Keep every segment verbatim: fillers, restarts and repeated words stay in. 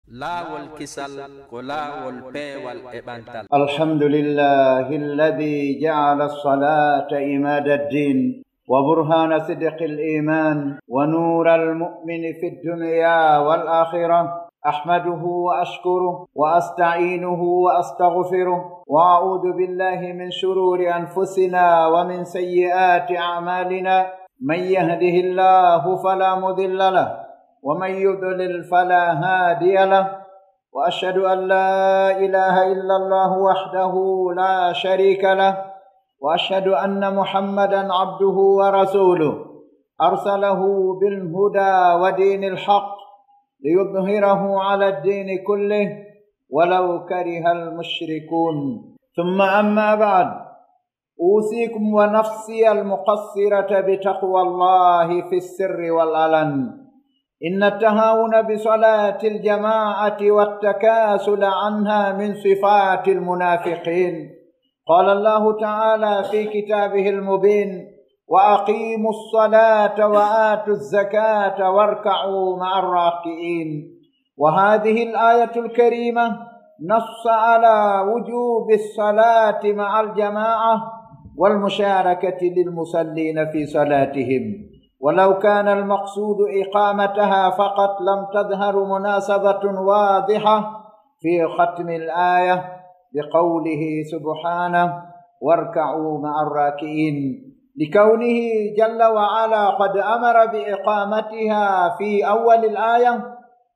Laawol kisal ko laawol peewal e ɓantal. الحمد لله الذي جعل الصلاة عماد الدين وبرهان صدق الإيمان ونور المؤمن في الدنيا والآخرة. أحمده وأشكره وأستعينه وأستغفره وأعوذ بالله من شرور أنفسنا ومن سيئات أعمالنا. من يهده الله فلا مضل له ومن يضلل فلا هادي له. وأشهد أن لا إله إلا الله وحده لا شريك له. وأشهد أن محمدا عبده ورسوله. أرسله بالهدى ودين الحق ليظهره على الدين كله ولو كره المشركون. ثم أما بعد، أوصيكم ونفسي المقصرة بتقوى الله في السر والعلن. إن التهاون بصلاة الجماعة والتكاسل عنها من صفات المنافقين. قال الله تعالى في كتابه المبين: وأقيموا الصلاة وآتوا الزكاة واركعوا مع الراكعين. وهذه الآية الكريمة نص على وجوب الصلاة مع الجماعة والمشاركة للمصلين في صلاتهم، ولو كان المقصود إقامتها فقط لم تظهر مناسبة واضحة في ختم الآية بقوله سبحانه: واركعوا مع الراكعين، لكونه جل وعلا قد أمر بإقامتها في أول الآية،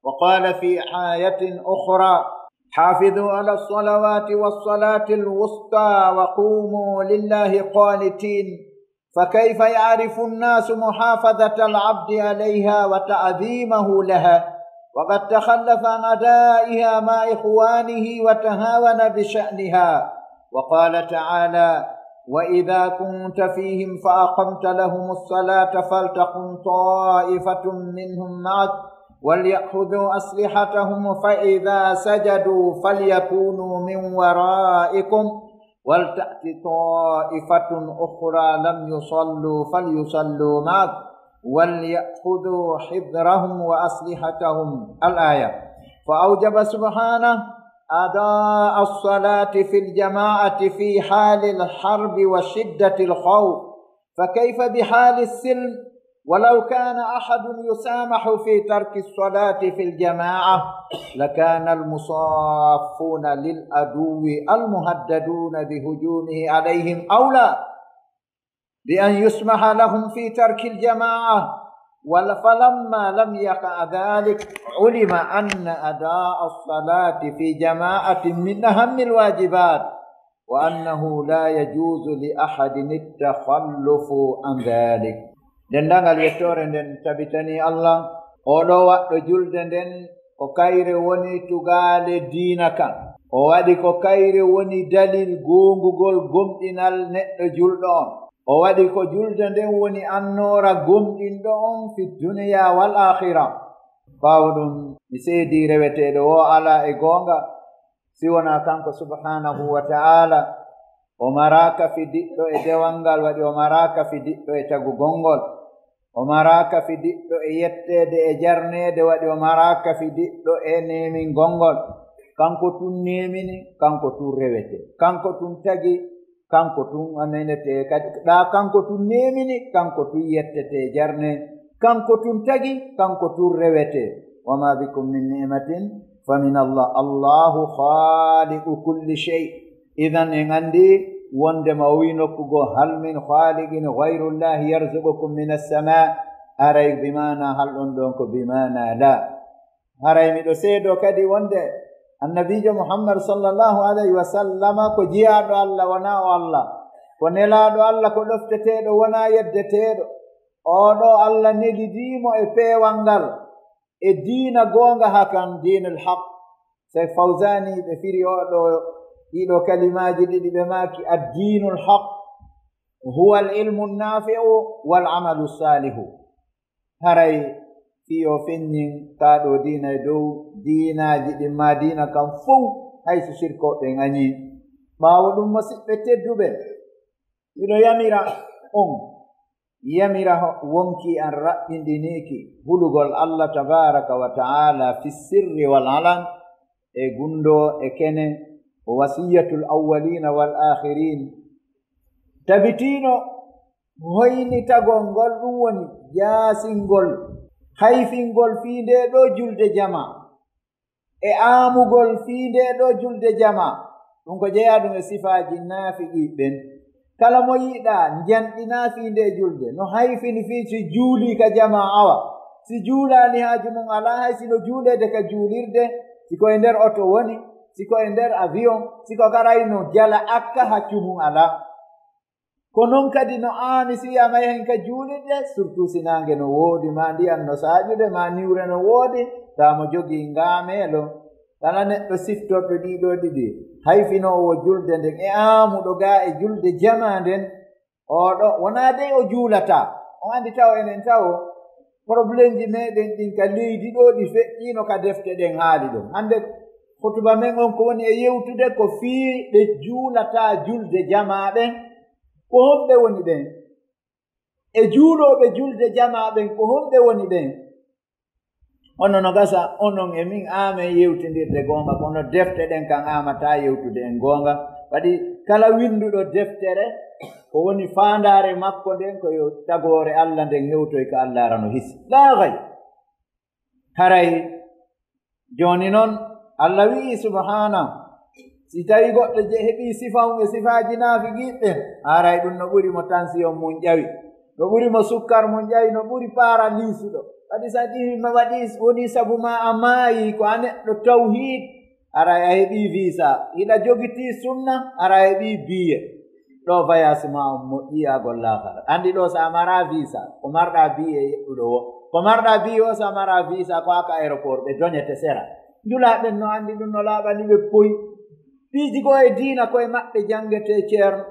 وقال في آية أخرى: حافظوا على الصلوات والصلاة الوسطى وقوموا لله قانتين. فكيف يعرف الناس محافظة العبد عليها وتعظيمه لها وقد تخلف عن أدائها مع إخوانه وتهاون بشأنها؟ وقال تعالى: وإذا كنت فيهم فأقمت لهم الصلاة فلتقم طائفة منهم معك وليأخذوا أسلحتهم فإذا سجدوا فليكونوا من ورائكم ولتأت طائفة أخرى لم يصلوا فليصلوا معك وليأخذوا حذرهم وأسلحتهم. الآية. فأوجب سبحانه أداء الصلاة في الجماعة في حال الحرب وشدة الخوف، فكيف بحال السلم؟ ولو كان أحد يسامح في ترك الصلاة في الجماعة لكان المصافون للعدو المهددون بهجومه عليهم أولى بأن يسمح لهم في ترك الجماعة، ول-، فلما لم يقع ذلك علم أن أداء الصلاة في جماعة من أهم الواجبات، وأنه لا يجوز لأحد التخلف عن ذلك. Denndaangal yettoore nden tabitanii Allah, oo ɗoo waɗɗo julde nden, ko kayre woni tugaale diina kan. O waɗi ko kayre woni dalil goongugol gomɗinal neɗɗo julɗo on. O waɗi ko julde nden woni annoora gomɗinɗo on fi duniya wal aakhira. Ɓaawo ɗum, mi seedii reweteeɗo woo alaa e goonga si wonaa kanko subhaanahu wa ta'aala. O maraaka fidiɗɗo e dewal ngal, waɗi o maraaka fidiɗɗo e tagugol ngol. O maraaka fidiɗɗo e yetteede e jarneede, waɗi o maraaka fidiɗɗo e neemingol ngol. Kanko tun neemini, kanko tun rewete. Kanko tun tagi, kanko tun anenete. Kadi ɗa kanko tun neemini, kanko tun yettete jarne. Kanko tun tagi, kanko tun rewete. وما بكم من نعمة فمن الله، الله خالق كل شيء. Idan en anndi wondema o wi'i nokku goo: هل من خالق غير الله يرزقكم من السماء؟ Haray bi maana hal on ɗon ko bi maana la. Haray miɗo seedoo kadi wonde Annabiijo Muhammad sallallahu alayhi wa sallama ko jiyaaɗo Allah, wonaa o Allah. Ko nelaaɗo Allah, ko ɗofteteeɗo, wonaa yeddeteeɗo. Oo ɗoo Allah nelidii mo e peewal ngal, e diina goonga, haa kan diinul haq. Sey Fawzaani ɓe firi oo ɗoo, ɗii ɗoo kalimaaji ɗiɗi, ɓe maaki: الدين الحق هو العلم النافع والعمل الصالح. Haray fii yo feññin kaa ɗoo diina e dow diinaaji ɗin, maa diina kan fow, hay so sirkooɓe ngañii. Ɓaawo ɗum, musiɓɓe tedduɓe, miɗo yamira on, yamira ho-, wonkii an raɓɓinɗiniiki hulugol Allah tabaaraka wa ta'ala fi sirri wal alan, e gunndoo e kene, o wasiyatul awwaliina wal aakhiriin. Tabitiino hoynitagol ngol, ɗum woni jaasingol, hayfingol fii ndee ɗoo julde jamaa, e aamugol fii ndee ɗoo julde jamaa. Ɗum ko jeyaa ɗum e sifaaji naafiqiiɓe ɓen. Kala mo yiɗaa njanɗinaa fii ndee julde, no hayfini fii si juulii ka jamaa awa. Si juulaani haaju mum alaa, hay si no juuleede ka juulirde, si ko e nder oto woni, si ko e nder avion, si ko garay no jala akka haccu mum alaa. Ko non kadi no aami si wiyaama yahen ka juulirde, surtout si naange no woodi, maa ndiyan no saaƴude, maa niwre no woodi, taa mo jogii ngaameelo. Kala neɗɗo siftorɗo ɗii ɗoo ɗiɗi, hayfinoowo julde nden e aamuɗo gaa e julde jamaa nden, oo ɗoo wonaa dey o juulataa. On anndi taw enen taw Probleemji meɗen ɗin ka leydi ɗoo ɗi feƴƴiino ka defte ɗen haali ɗum. Hannde hutuba men on ko woni e yewtude ko fii ɓe juulataa julde jamaa ɓen. Ko honɓe woni ɓen? E juulooɓe julde jamaa ɓen, ko honɓe woni ɓen? Hono no gasa onon e min aamen yewtindirde goonga, kono defte ɗen kan aamataa yewtude en goonga. Waɗi kala winnduɗo deftere, ko woni faandaare makko nden, ko yo tagoore Alla nden hewtoy ka Alla ara no hisi. Laa gay. Haray jooni non, Alla wi'i subhaana, si tawi goɗɗo je heɓi sifa on e sifaaji naafiqiiɓe, haray ɗum no ɓuri mo tansiyon mun ƴawi, no ɓuri mo sukkar mun ƴawi, no ɓuri paralisiɗo. Waɗi sa ƴiwi no waɗi, woni sabu ma a maayi, ko a neɗɗo tawhiid, haray a heɓi visa. Hiɗa jogitii sunna, haray a heɓi biye. Ɗoo vayasi ma on moƴƴi yaagol laakara. Anndi ɗoo sa maraa visa, ko marɗaa biye yeɗɗuɗo wo. Ko marɗaa biye wo sa maraa visa, ko aka aéroport, ɓe doñete sera. Njulaaɓe ɓen no anndi ɗum no laaɓani ɓe poy. Piiji goo e diina ko e maɓɓe janngetee, ceerno.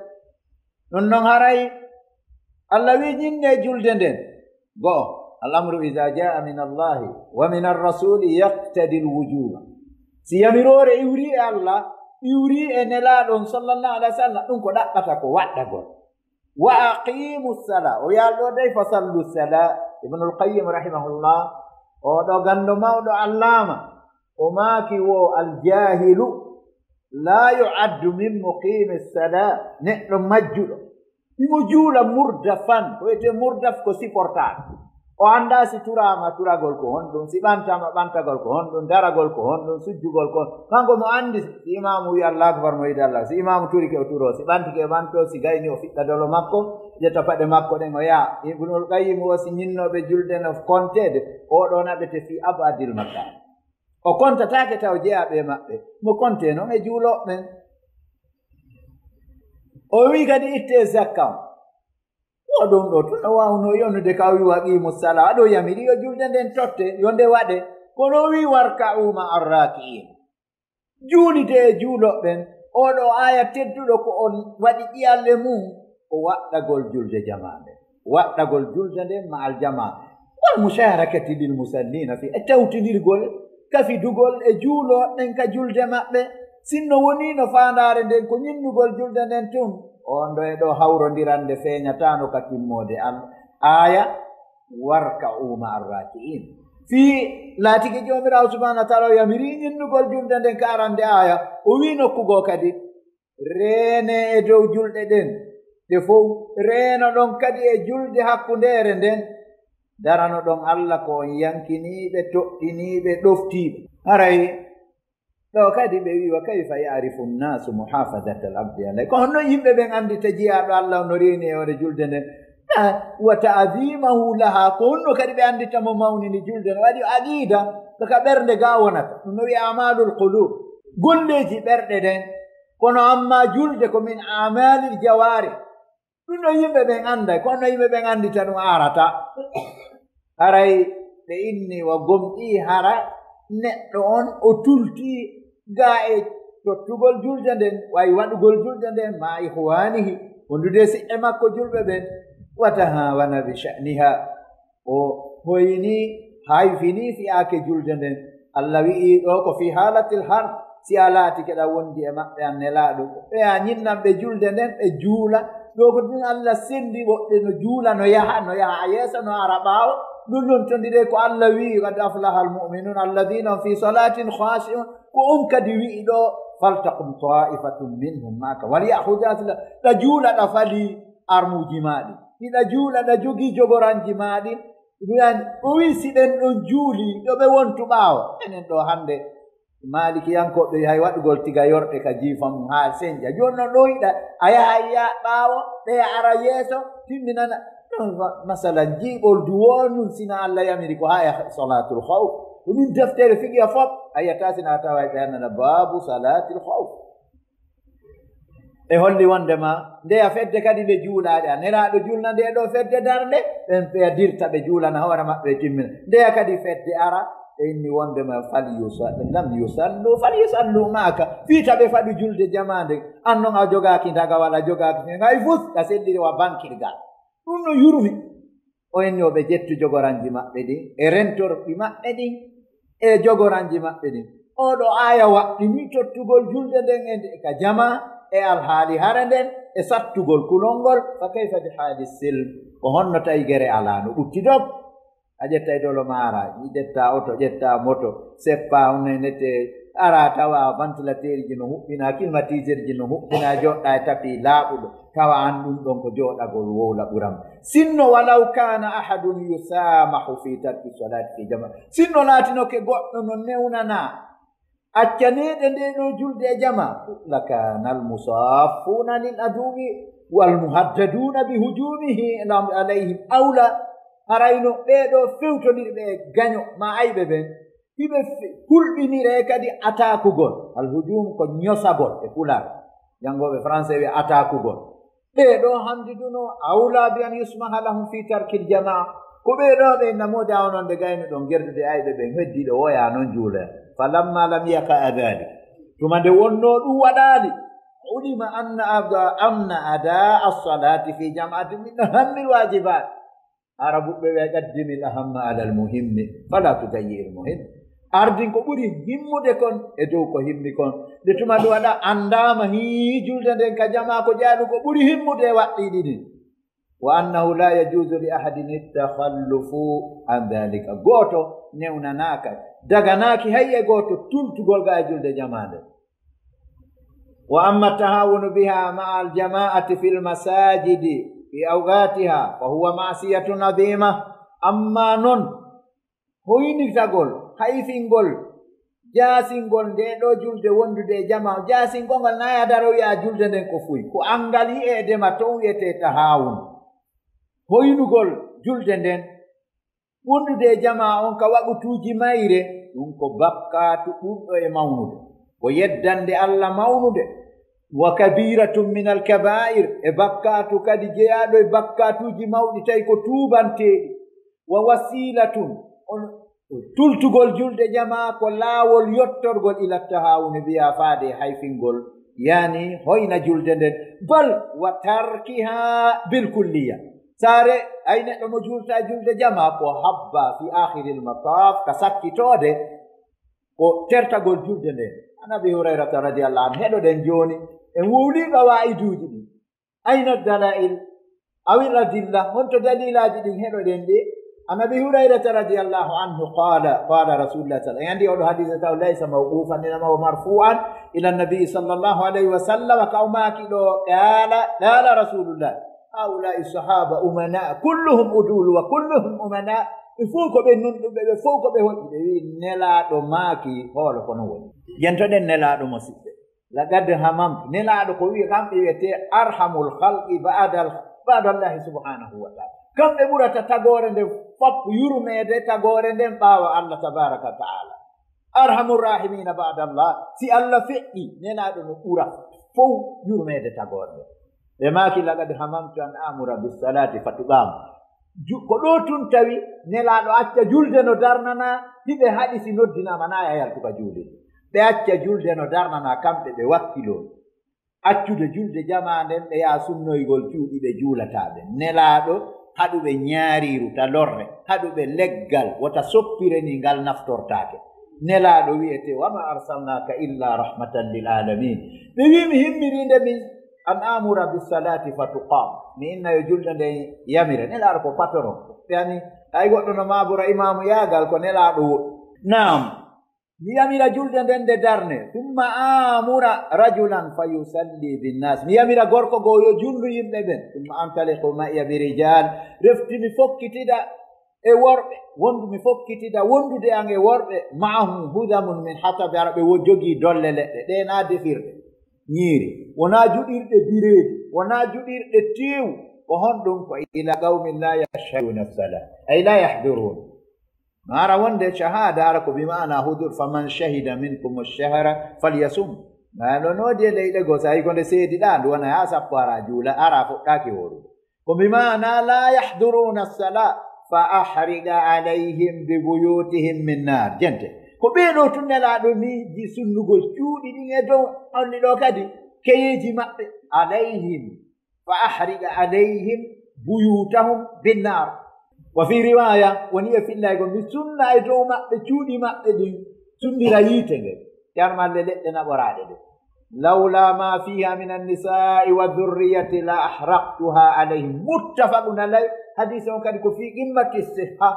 Ɗum non haray Alla wi'i ñinnee julde nden. Go'o, al amru iza jaa min Allahi wa min ar-rasuli yaqtadi al-wujuba. Si yamiroore iwrii e Alla, iwrii e Nelaaɗo on sallallahu alaihi wasallam, ɗum ko ɗaɓɓata ko waɗɗagol. Wa aqimu sala, o yaal ɗoo dey fa sallu sala. Ibnul Qayyim rahimahullah, oo ɗoo ganndo mawɗo allaama, o maaki wo, al jahilu la yu'addu min muqimi sala, neɗɗo majjuɗo, himo juula murdafan, ko wiyetee murdaf ko supportaaɗo. O anndaa si turaama turagol ko honɗum, si ɓantaama ɓantagol ko honɗum, daragol ko honɗum, sujjugol ko. Kanko mo anndi, si imaamu wi'i Allahu akbar, mo yiɗi Allah, si imaamu turike o turoo, si ɓantike o ɓantoo, si gayni o fiɗɗa dolo makko, ƴetta paɗe makko ɗen o yaha. Ibnul Qayyim o si ñinnooɓe julde no konteede, oo ɗoo naɓete fii abadil makan. O kontataake taw jeyaaɓe e maɓɓe. Mo kontee non e juulooɓe ɓen. O wi'i kadi ittee zakka on. Wo ɗum ɗoo tun o waawnoo yonude ka o wi'i wa aqimu sala. Aɗo yamiri yo julde nden totte, yo nde waɗe. Kono o wi'i warka'u ma arraki'in. Juulide e juulooɓe ɓen. Oo ɗoo aaya tedduɗo ko on waɗi ƴiyalle mum, ko waɗɗagol julde jamaa nden. Waɗɗagol julde nden ma aljamaa. Wal musharakati lil musallina fi, e tawtindirgol, kafidugol e juulooɓe ɓen ka julde maɓɓe. Sinno wonii no faandaare nden ko ñinnugol julde nden tun, on ɗoo e ɗoo hawrondirande feeñataano ka timmoode al-, aaya, warka'u ma arraki'in. Fii laatike Joomiraawo subhaanahu wa ta'aala o yamiri ñinnugol julde nden ka arande aaya, o wi'i nokku goo kadi, reenee e dow julɗe ɗen ɗe fow, reenoɗon kadi e julde hakkundeere nden, daranoɗon Alla ko on yankiniiɓe, toɗɗiniiɓe, ɗoftiiɓe. Haray ɗoo kadi ɓe wi'i, wa kayfa ya'rifu nnaasu muhafadata al abdi alayh? Ko honno yimɓe ɓen anndita jiyaaɗo Alla on no reeni e hoore julde nden? Ah, wa ta'zimahu laha, ko honno kadi ɓe anndita mo mawnini julde nden? Waɗi aqiida ko ka ɓernde gaa wonata. Ɗum no wi'ee amalul qulub. Golleeji ɓerɗe ɗen. Kono amma julde ko min amalil jawaarih. Ɗum no yimɓe ɓen annday, ko honno yimɓe ɓen anndita ɗum arata? Haray ɓe inni wa gomɗii hara neɗɗo on o tultii gaa e tottugol julde nden, wayi waɗugol julde nden, ma ihwanihi, wondude e siɓɓe makko julɓe ɓen, wa tahawana bi sha'niha. O hoyni, hayfini fiyaake julde nden. Alla wi'i ɗoo ko fi haalatil har, si a laatike ɗa wondi e maɓɓe an Nelaaɗo, ɓe a ñinnan ɓe julde nden, ɓe juula, Ɗo ko ɗum Allah senndi woɓɓe no juula, no yaha, no yaha yeeso, no ara ɓaawo. Ɗum noon to ndire ko Allah wi'i, "Qad aflaha al-mu'minun alladhina hum fi salatihim khashi'un." Ko on kadi wi'i ɗo, "Faltaqum ta'ifatun minhum ma'aka wal ya'khudhu asla." Ɗa juula, ɗa fali armuuji maa ɗin. Hiɗa juula, ɗa jogii jogoranji maa ɗin. Ɗum o wi'i, si ɓen ɗon juuli, yo ɓe wontu ɓaawo. Enen ɗo hannde, Maalikiyankooɓe hay waɗugol tiga yorɓe ka jiifa mum haa senƴa. Jooni noon ɗo yiɗa, a yaha, a yi'a ɓaawo, ɓe ara yeeso, timminana. Ɗum fa-, masalan, jiiɓol du wonun, sina Allah yamiri ko haa e salaatul khawf. Ko ɗum deftere fiqiha fof, a yi'ata sina a tawa ɓe annana baabu salaatil khawf. E holli wondema ndeya fedde kadi nde juulaaɗe, a nelaaɗo julna nde ɗo fedde darnde, ɓen ɓeya dirta ɓe juulana hoore maɓɓe e timmina. Ndeya kadi fedde ara, ɓe inni wondema fal yusa-, lam yusallu, fal yusallu maaka. Fii ta ɓe faɗu julde jamaa nden, an non a jogaaki ndagawal, a jogaaki fe, hay fus, a selliri wa bankirgal. Ɗum no yurmi. O inni o ɓe ƴettu jogoranji maɓɓe ɗin, e rentorɗi maɓɓe ɗin, e jogoranji maɓɓe ɗin. Oɗo aaya waɗɗini tottugol julde nden e nde ka jama, e alhaali hare nden, e sattugol kulol ngol, fa kayfa bi haali silm? Ko honno tawi gere alaa no ɓutti dog? A ƴetta e dolo maara, ƴetta oto, ƴetta moto, seppa, on ne nete, ara tawa ventilateur ji no huɓɓina, climatiseur ji no huɓɓina, joɗɗa e tapi laaɓuɗo. Tawa an ɗum ɗon ko jooɗagol wowla ɓuram. Sinno walaw kana ahadun yusamahu fi tarki salati fi jama. Sinno laatinoke goɗɗo no newnanaa accaneede nde ɗo julde e jama. Lakana almusaffuna lil aduwi wal muhaddaduna bi hujumihi alayhim awla. Harayno ɓee ɗo fewtondirɓe e gaño ma ayɓe ɓen. Hiɓe fe-, hulɓiniree kadi atakugol. Alhujum ko ñosagol e Pulaar. Janngooɓe français wi'a atakugol. Ɓee ɗo hamdiduno, awla bi an yusmaha lahum fi tarkil jamaa. Ko ɓee ɗo ɓe namoode a onon nde gayno ɗon gerdude ayɓe ɓen heddi ɗo woya non juula. Falamma lam yaqa dhalik. Tuma nde wonno ɗum waɗaali. Ulima anna ada, anna ada as-salati fi jama'atin min ahammil wajibat. Arabuɓe ɓe, "Qaddimil ahamma alal muhimmi, fala tudayyi'il muhim." Ardin ko ɓuri himmude kon e dow ko himmi kon. Nde tuma ɗum waɗa anndaama hii julde nden ka jamaa ko jaaɗu ko ɓuri himmude e waɗɗiiɗi ɗin. Wa annahu la yajuzu li ahadin ittakhallufu an dhalika. Gooto newnanaaka, daganaaki hay e gooto tultugol ga e julde jamaa nden. Wa amma tahawunu biha ma'a al-jama'ati fil masajidi fi awqatiha fa huwa ma'siyatun adhima. Amma non, hoynitagol, hayfingol, jaasingol nde ɗo julde wondude e jama, jaasingol ngal na ya daro wi'a julde nden ko fuy. Ko angal yi'e e dema ton wi'ete tahawun. Hoynugol julde nden wondude e jamaa on ka waqutuuji mayre, ɗum ko bakkaatu ɓurɗo e mawnude. Ko yeddande Allah mawnude. Wa kabiratun min al-kaba'ir, e bakkaatu kadi jeyaaɗo e bakkaatuuji mawɗi, tawi ko tuubanteeɗi. Wa wasilatun, on, tultugol julde jamaa ko laawol yottorgol ila tahawuni, wiya faade e hayfingol, yani hoyna julde nden. Bal wa tarkiha bil kulliya. Saare, ay neɗɗo mo juulta julde jama, ko habba fi akhiril mataf, ka sakkitoode, ko tertagol julde nden. An Abi Hurayrata radiyallahu anhu, heɗoɗen jooni, en wowli qawaiduuji ɗin. Ayna dalail, awil adilla, honto dalilaaji ɗin heɗoɗen ɗi? An Abi Hurayrata radiyallahu anhu qala, qala Rasulullah sallallahu, en andi oɗo hadisa taw laysa mawqufan, inama wa marfu'an ila nabi sallallahu alayhi wa sallam, ka o maaki ɗo, qala, qala Rasulullah. Haulai sahaba umana, kulluhum udul wa kulluhum umana. Ɓe fof ko ɓe nunɗuɓe, ɓe fof ko ɓe hoɗɓe. Ɓe wi Nelaaɗo maaki, hoolo ko non woni. Jentoɗen Nelaaɗo, musiɓɓe. Laqad hamamtu. Nelaaɗo ko wi kamɓe wiyete arhamul khalqi ba'dal, ba'dallahi subhanahu wa ta'ala. Kamɓe ɓurata tagoore nde fop yurmeede tagoore nden ɓaawo Allah tabaraka wa ta'ala. Arhamur rahimina ba'dallah. Si Allah feƴƴi, Nelaaɗo no ɓura fow yurmeede tagoore nden. Ɓe maaki, "Laqad hamamtu an amura bis salati fatuqam." Ju-, ko ɗo tun tawi Nelaaɗo acca julde no darnana, hiɓe haɗi si noddinaama na ya yaltu ka juulirde. Ɓe acca julde no darnana, kamɓe ɓe wakkiloo. Accude julde jamaa nden, ɓe yaa sunnoygol cuuɗi ɓe juulataa ɓe. Nelaaɗo haɗuɓe ñaariiru ta lorre, haɗuɓe leggal, wota soppire ni ngal naftortaake. Nelaaɗo wi'ete, "Wa ma arsalnaka illa rahmatan lil alamin." Ɓe wi, "Mi himmiriinde min أن آمر بالصلاة فتقام. Mi inna yo julde nden yamire. Nelaaɗo ko patron. Ɓe ani, hay goɗɗo no maabora imaamu yaagal ko Nelaaɗo wo-, naam. Mi yamira julde nden nde darne. ثم آمر رجلا فيصلي بالناس. Mi yamira gorko goo yo jullu yimɓe ɓen. ثم أنطلق معي برجال. Refti mi fokkitida e worɓe. Wondu mi fokkitida wondude an e worɓe. معهم حذم من حطب. Ara ɓe wo jogii dolle leɗɗe. Ɗee naa defirɗe. Ñiiri. Wonaa juɗirɗe bireedi. Wonaa juɗirɗe teewu. Ko honɗum? Ko إلى قوم لا يشهدون الصلاة. أي لا يحضرون. No ara wonde shahada ara ko bi maana hudur, فمن شهد منكم الشهر فليصمه. Ma no noodi e leyɗe goo, so tawi ko nde seediɗaa, ndu wona haa sappo ara juula, ara fuɗɗaaki woorude. Ko bi maana لا يحضرون الصلاة فأحرق عليهم ببيوتهم من نار. Jente. Ko ɓee ɗoo tun Nelaaɗo miiji sunnugol cuuɗi ɗin e dow, onni ɗoo kadi keyeeji maɓɓe. عليهم فأحرق عليهم بيوتهم بالنار. وفي رواية, woni e fillaygol, mi sunna e dow maɓɓe cuuɗi maɓɓe ɗin, sunnira yiite ngen, yarmalle leɗɗe naɓoraaɗe ɗen. لولا ما فيها من النساء والذرية لأحرقتها عليهم. متفق عليه. Hadiise on kadi ko fii qimmati sihha.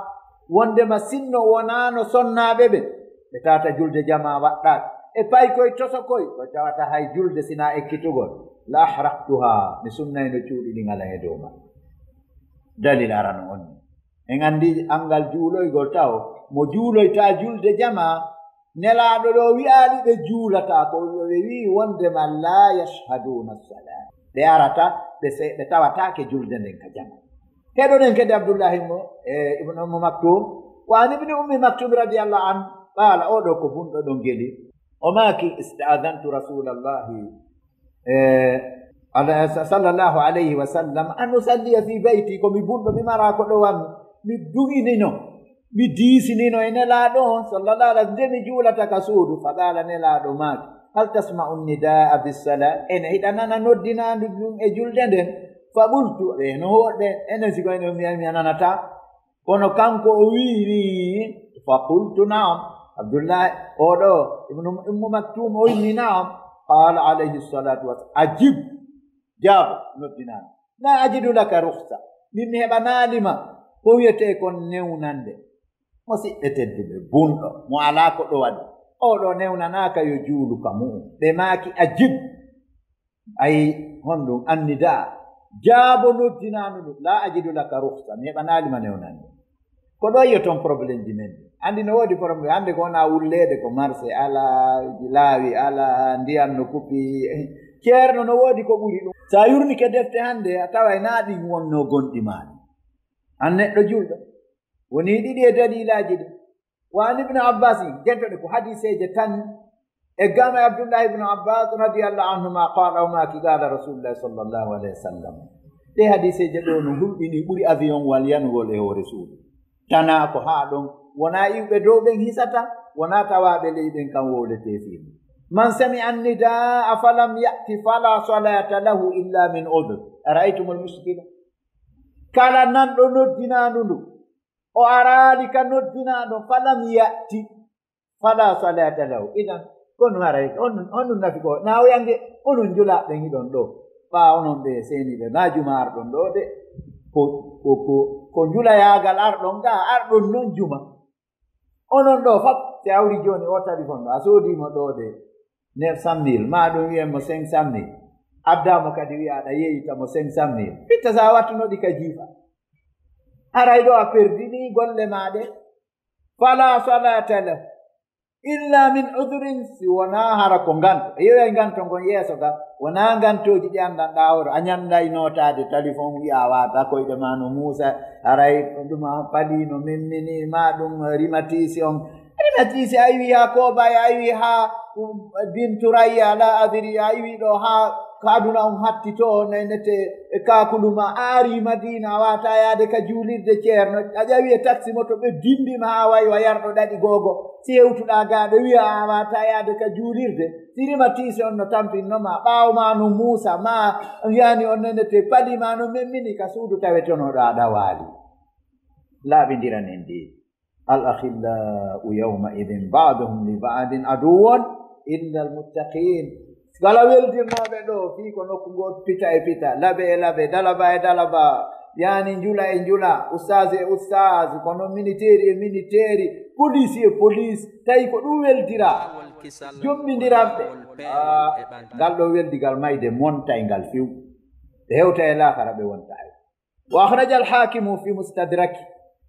Wondema sinno wonaano sonnaaɓe ɓen, ɓe tawata julde jamaa waɗɗaaka. E paykoy tosokoy, ko tawata hay julde sinaa ekkitugol. لأحرقتها, mi sunnayno cuuɗi ɗin alan e dow maɓɓe. Dalil arano on ni. En anndi anngal juuloygol taw, mo juuloyta julde jamaa, Nelaaɗo ɗoo wi'aali ɓe juulataa, ko ɓe wi'i wondema لا يشهدون الصلاة. Ɓe arata, ɓe se-, ɓe tawataake julde nden ka jamaa. Heɗoɗen kadi Abdullahi mo, e, Ibn Ummu Maktum. وعن ابن أم مكتوم رضي الله عنه قال, oo ɗoo ko bunɗo ɗon geli. O maaki, استأذنت رسول الله, e, ala-, صلى الله عليه وسلم, أن أصلي في بيتي, ko mi bunɗo, mi maraa ko ɗowammi. Mi duŋinino, mi diisinino e Nelaaɗo on, صلى الله عليه وسلم, nde mi juulata ka suudu. فقال, Nelaaɗo maaki, هل تسمع النداء بالصلاة؟ Ene hiɗa nana noddinaandu ndun e julde nden? فقلت, ɓe no hoɗɓe, enen si ko enen mi, mi nanataa. Kono kanko o wi'i ni, فقلت نعم. Abdullahi, oo ɗoo, Ibnu Ummu Maktum, o inni, نعم. قال عليه الصلاة والسلام, أجب, jaabo, noddinaandu. لا أجد لك رخصة. Min mi heɓanaali ma ko wi'etee kon newnande. Musiɓɓe tedduɓe, bunɗo, mo alaa ko ɗowani. Oo ɗoo newnanaaka yo juulu ka mu'un. Ɓe maaki, أجب. Ay, honɗum? Annidaa. Jaabo noddinaandu ndun. لا أجد لك رخصة. Mi heɓanaali ma newnande. Ko ɗoo yi'oton probleemji men ɗin. Anndi no woodi problème. Hannde ko wona wulleede ko marché alaa, laawi alaa, ndiyan no kupi. Ceerno no woodi ko ɓuri ɗum. So a yurnike defte hannde, a taway naa ɗin wonnoo gonɗi maa ɗin. An neɗɗo julɗo. Wonii ɗiɗi e daliilaaji ɗin. وعن ابن عباس, jentoɗe ko hadiiseeje tan. E gama e Abdullahi ibn Abbas radiyallahu anhuma qaala, o maaki, قال رسول الله صلى الله عليه وسلم. Ɗee hadiiseeje ɗoo no hulɓinii ɓuri avion wal yanugol e hoore suudu. Tanaa ko haa ɗon, wonaa iwɓe dow ɓen hisata, wonaa tawaaɓe ley ɓen kan wowletee fii mun. من سمع النداء فلم يأت فلا صلاة له إلا من عذر. أرأيتم المشكلة؟ Kala nanɗo noddinaandu ndu, o araali ka noddinaandu, فلم يأت فلا صلاة له. Idan, kono haray, on, on ɗum nafi ko, na o yange, onon julaaɓe hiɗon ɗoo. Ɓaa onon ɓe seeniiɓe, na juma arɗon ɗoo de. Ko, ko, ko, ko njulayaagal arɗon ga, arɗon non juma. Onon ɗoo fop, si a hawri jooni o téléphone ɗoo, a soodii mo ɗoo de neuf cent mille, maa ɗum wi'en mo cinq cent mille. Addaa mo kadi wi'a aɗa yeeyita mo cinq cent mille. Fitta so a wattuno ɗi ka jiifa. Haray ɗoo a perdinii golle maa ɗe. فلا صلاة له إلا من عذر, si wonaa hara ko nganto. A yeeyay nganto ngon yeeso ga, wonaa ngantooji ɗi anndanɗaa hoore. A ñanday nootaade téléphone, wi'a a waata koyɗe maa no muusa, haray ɗum a palii no memmini, maa ɗum rhumatisme on. Rhumatisme a iwi haa Koobay, a iwi haa, um, Binturayya, alaa adiri, a iwi ɗoo haa ko aduna on hatti to, nenete e kaakulu ma, a ari Madiina, a waata yaade ka juulirde ceerno, a ƴawi e taksi moto, ɓe dimbi ma haa wayi wa yarɗo ɗaɗi googo, si hewtuɗaa gaa ɓe wi'a a waata yaade ka juulirde, si rhumatisme on no tampinno ma, ɓaawo ma no muusa, ma yani on nenete pali ma no memmini ka suudu tawetonoɗo aɗa waali. Laaɓindiran en ɗi. الأخلاء يومئذ بعضهم لبعض عدو إلا المتقين. Kala weldirnooɓe ɗo, fii ko nokku ngo pita e pita, labe e labe, dalaba e dalaba, yaani njula e njula, ustaas e ustaas, kono miniteeri e miniteeri, poliis e poliis, tawi ko ɗum weldiraa, jombindiranɓe. Ah, ngal ɗo weldigal mayde montayngal few. Ɓe hewta e laakara ɓe wonta hay. Wa akhraja al-Hakimu fi Mustadraki.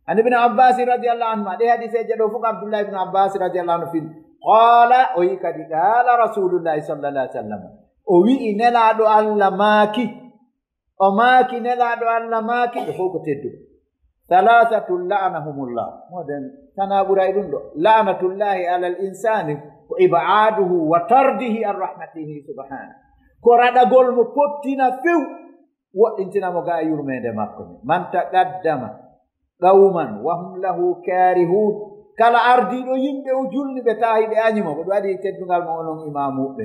An Ibn Abbas radiyallahu anhuma, ɗe hadiseeje ɗo fof Abdullah ibn Abbas radiyallahu anhu fin. Qala, o yi kadi, qala Rasulullahi sallallahu alaihi wasallam. O wi'i Nelaaɗo Allah maaki. O maaki, Nelaaɗo Allah maaki, ɓe fof ko tedduɓe. Thalathatun la'anahumullah. Moɗen, tanaa ɓuray ɗum ɗo. La'natullahi alal insani ko ib'aduhu wa tardihi an rahmatihi subhanahu. Ko raɗagol mo pottina few, woɗɗintina mo ga yurmeende makko ni. Man taqaddama qawman wa hum lahu karihun. Kala ardiiɗo yimɓe o julni ɓe tahi ɓe añi mo, ko ɗum waɗi teddungal mo onon imaamuɓe.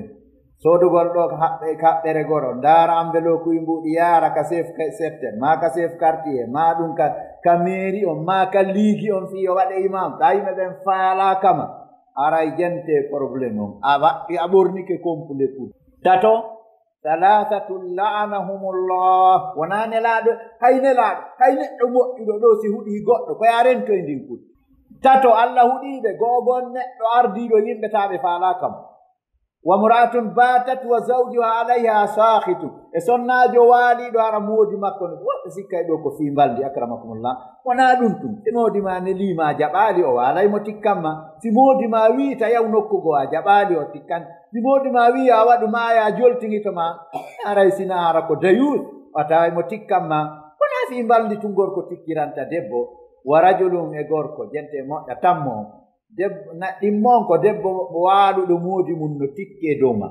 Sodugol ɗo ko haɓɓe, kaɓɓere goro, ndaara ambelokuy mbuɗi, yaara ka chef ka septe, maa ka chef quartier, maa ɗum ka, ka mairie on, maa ka liigi on fii yo waɗe imam, taa yimɓe ɓen faalaaka ma. Aray jente problème on. A waɗɗi, a ɓornike complet kuɗi. Tato, thalathatun la'anahumullah. Wonaa Nelaaɗo, hay Nelaaɗo, hay neɗɗo moƴƴuɗo ɗo si huɗii goɗɗo, ko yaa rentoy ndin kuɗi. Tato, Allah huɗii ɓe, go'o gon neɗɗo ardiiɗo yimɓe taa ɓe faalaaka mo. Wa mra'atun batat wa zawjuha alayha sakhitun. E sonnaajo waaliiɗo hara moodi makko no. Woɓɓe sikkay ɗo ko fii mbalndi, akramakumullah. Wonaa ɗum tun. Si moodi ma nelii ma jaɓaali, o waalay mo tikkan ma. Si moodi ma wi'i ta yaw nokku goo, a jaɓaali, o tikkan. Si moodi ma wi'i a waɗu ma, a joltini to ma. Aray sina hara ko dayuus, o taway mo tikkan ma. Wonaa fii mbalndi tun gorko tikkiranta debbo. Wa rajulun, e gorko, jente moƴƴa tammo on. Debbo, na, ɗimmo on ko debbo waaluɗo moodi mum no tikkee dow ma.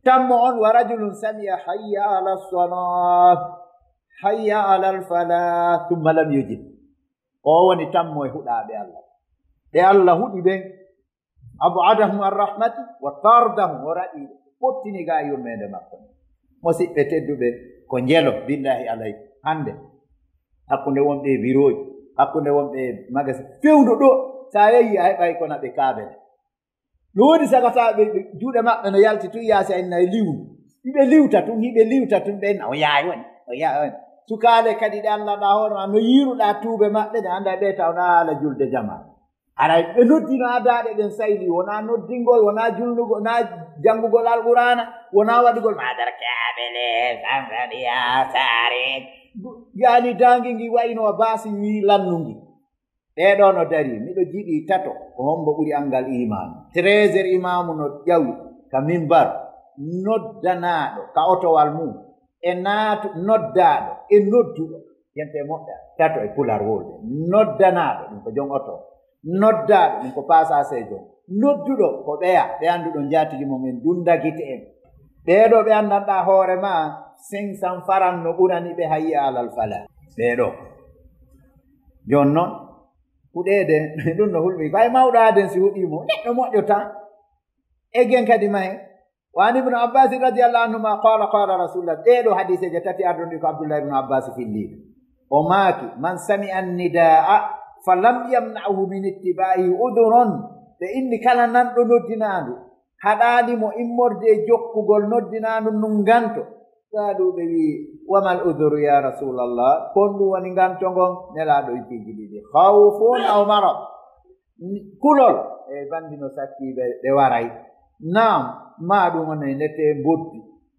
Tammo on, wa rajulun sami'a hayya ala salah, hayya ala falah, thumma lam yujib. O woni tammo e huɗaaɓe Allah. Ɓe Allah huɗi ɓen, ab'adahum ar rahmati, wa tardahum, o raɗi ɓe, fottini ga yurmeende makko. Musiɓɓe tedduɓe, ko njelo, billahi alay. Hande, hakkunde wonɓe e birooji, hakkunde wonɓe e magasin, fewndo ɗo, sa yehi a heɓay kono ɓe kaabele. No woni sagata ɓe, ɓe juuɗe maɓɓe no yalti tun yaasi a inna e liwru. Hiɓe liwta tun, hiɓe liwta tun ɓe inna, o yaay woni, o yaay woni. Sukaale kadi ɗe Allah ɗa hoore ma, no yiiruɗa tuube maɓɓe, ɗe anda ɓe taw na haala julde jama. Aray ɓe noddino adaaɗe ɗen sayli, wona noddingol, wona julnugol, wona janngugol Alqur'aana, wona waɗugol ma darkaaɓe le, Tanzania, Saare. Yani daangi ngi wayno baasi wi lannungi. Ɓee ɗoo no darii, miɗo jiɗi tato, ko hombo ɓuri anngal iimaanu? Treize heures imaamu no ƴawi ka mimbar, noddanaaɗo ka otowal mum, e naatu, noddaaɗo, e nodduɗo. Jente moƴƴa, tato e pular wolde. Noddanaaɗo, ɗum ko jom oto. Noddaaɗo, ɗum ko paasaaseejo. Nodduɗo, ko ɓeya, ɓe annduɗon njaatigi mon en, dunda gite en. Ɓee ɗoo ɓe anndanɗaa hoore ma, cinq cents faran no ɓurani ɓe hayya alal falah. Ɓee ɗoo. Jooni non, huɗeede, ɗum no hulɓi. Ko ay mawɗo aaden si huɗii mo, neɗɗo moƴƴo tan. Eggen kadi mahe. Wa an Ibnu Abbas radiyallahu anhuma qala, qala Rasulullah. Ɗee ɗoo hadiiseeje tati ardunɗi ko Abdullah ibnu Abbas filliiɗo. O maaki, man sami'a nidaa fa lam yamna'hu min ittiba'ihi udhrun. Ɓe inni kala nanɗo noddinaandu, haɗaali mo immorde e jokkugol noddinaandu ndun nganto. Saaduuɓe wi'i, wa mal udhru ya Rasulallah? Kon ɗum woni nganto ngon? Nelaaɗo e piiji ɗiɗi. Khawfun aw marad. Kulol, e bandi no sakki ɓe, ɓe waray. Naam, maa ɗum on e nete mboddi.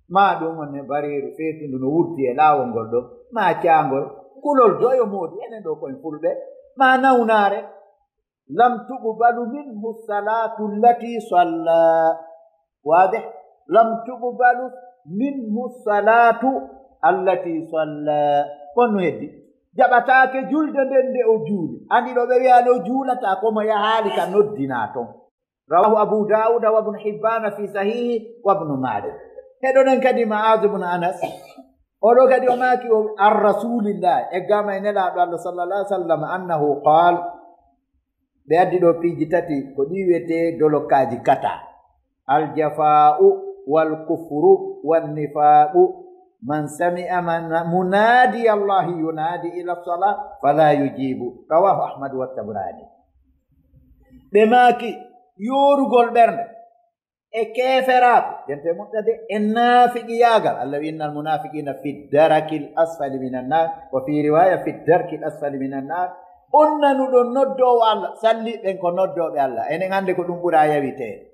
Maa ɗum on e bareeru feetundu no wurti e laawol ngol ɗo. Maa caangol. Kulol doyo moodi, enen ɗo koyen fulɓe. Maa nawnaare. Lam tuqbalu minhu salatu allati salla. Waadih? Lam tuqbalu minhu salatu allati salla. Kon no heddi? Jaɓataake julde nden nde o juuli. Andi ɗo ɓe wi'aali o juulataa, ko mo yahaali ka noddinaa ton. Rawahu Abu Dawuda wa Ibnu Hibbana fi sahihi wa Ibnu Majah. Heɗoɗen kadi Ma'az ibn Anas. O ɗo kadi o maaki o an Rasulillah, e gama e Nelaaɗo Allah sallallahu alaihi wasallam, annahu qaal, ɓe addi ɗo piiji tati, ko ɗi wiyetee dolokaaji kata. Al jafa'u wal kufru wan nifaqu. Man sami'a man, munadi Allahi yunadi ila salah, fala yujibu. Rawahu Ahmad wa Tabrani. Ɓe maaki, yoorugol ɓernde. e keeferaaku, jente muɗɗa de, e naafiqiyaagal. Allah wi, "Innal munaafiqiina fi darakil asfali minan naar," wa fi riwaaya, "fi darkil asfali minan naar." On nanuɗon noddoowo Allah, salliiɓe ɓen ko noddooɓe Allah. Enen hannde ko ɗum ɓura yawiteede.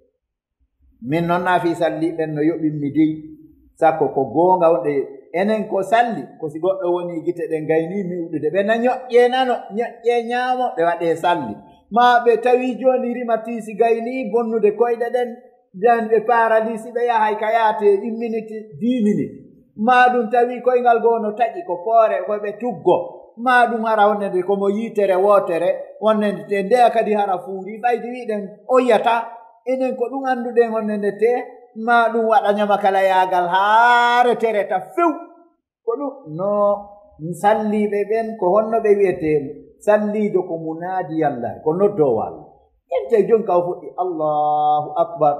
Min noon naa fii salliiɓe ɓen no yoɓimmi dey, sakko ko goonga wonde enen ko salli, ko si goɗɗo woni gite ɗen gaynii miwɗude, ɓe na ñoƴƴee nano, ñoƴƴee ñaamo, ɓe waɗee salli. Maa ɓe tawi jooni rimatiisi gaynii bonnude koyɗe ɗen, dan ɓe paralisi, ɓe yahay ka yaate une minute, dix minutes. Maa ɗum tawi koyngal goo no taƴi ko poore, ko ɓe tuggo. Maa ɗum hara wonde ko mo yitere wootere, wonde te ndeya kadi hara fuuri, ɓaydi wiɗen oyyata. Enen ko ɗum annduɗen wonde nde te, maa ɗum waɗa ñamakalayaagal haa retereta few. Ko ɗum no salliiɓe ɓen, ko honno ɓe wi'etee? Salliijo ko munaadi Allah, ko noddoowo Allah. Ente jon ka o fuɗɗi, "Allahu Akbar."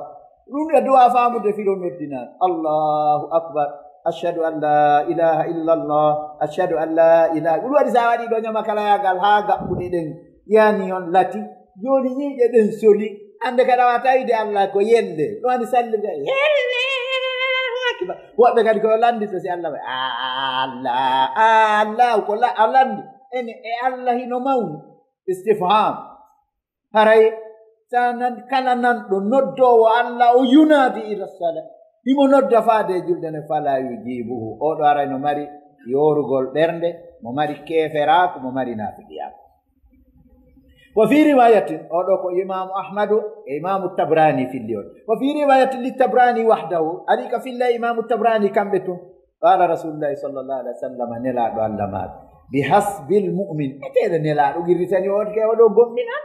Ɗum e du'a faamude firo noddinaɗo. "Allahu Akbar. Ashhadu an la ilaha illallah. Ashhadu an la ilaha." Ɗum waɗi sa waɗi ɗo ñamakalayaagal haa gaɓɓuɗe ɗen yani on lati. Jooni ñiiƴe ɗen soli. Hannde kadi a waawaa tawde Allah ko yelle. Ɗum waɗi sallude yelle. Allahu Akbar. Woɓɓe kadi ko lanndito si Allah waɗi, "Ah, Allah, Allah, ko la-, a lanndi." Ene e Allah hino mawni. Istifham. Haray sa nan, kala nanɗo noddoowo Allah o yunaadi ila sala, himo nodda faade e julde nde, fala yujibuhu. Oɗo aray no mari yoorugol ɓernde, mo mari keeferaaku, mo mari naafiqiyaaku. Wa fi riwayatin, oɗo ko Imaamu Ahmadu e Imaamu Tabrani filli on. Wa fi riwayatin li Tabrani wahdahu, ari ka filla Imaamu Tabrani kamɓe tun. Qala Rasulullahi sallallahu alaihi wasallam, Nelaaɗo Allah maaki, "Bi hasbil mu'min," eteeɗo Nelaaɗo qirritani o ke oɗo gomɗina.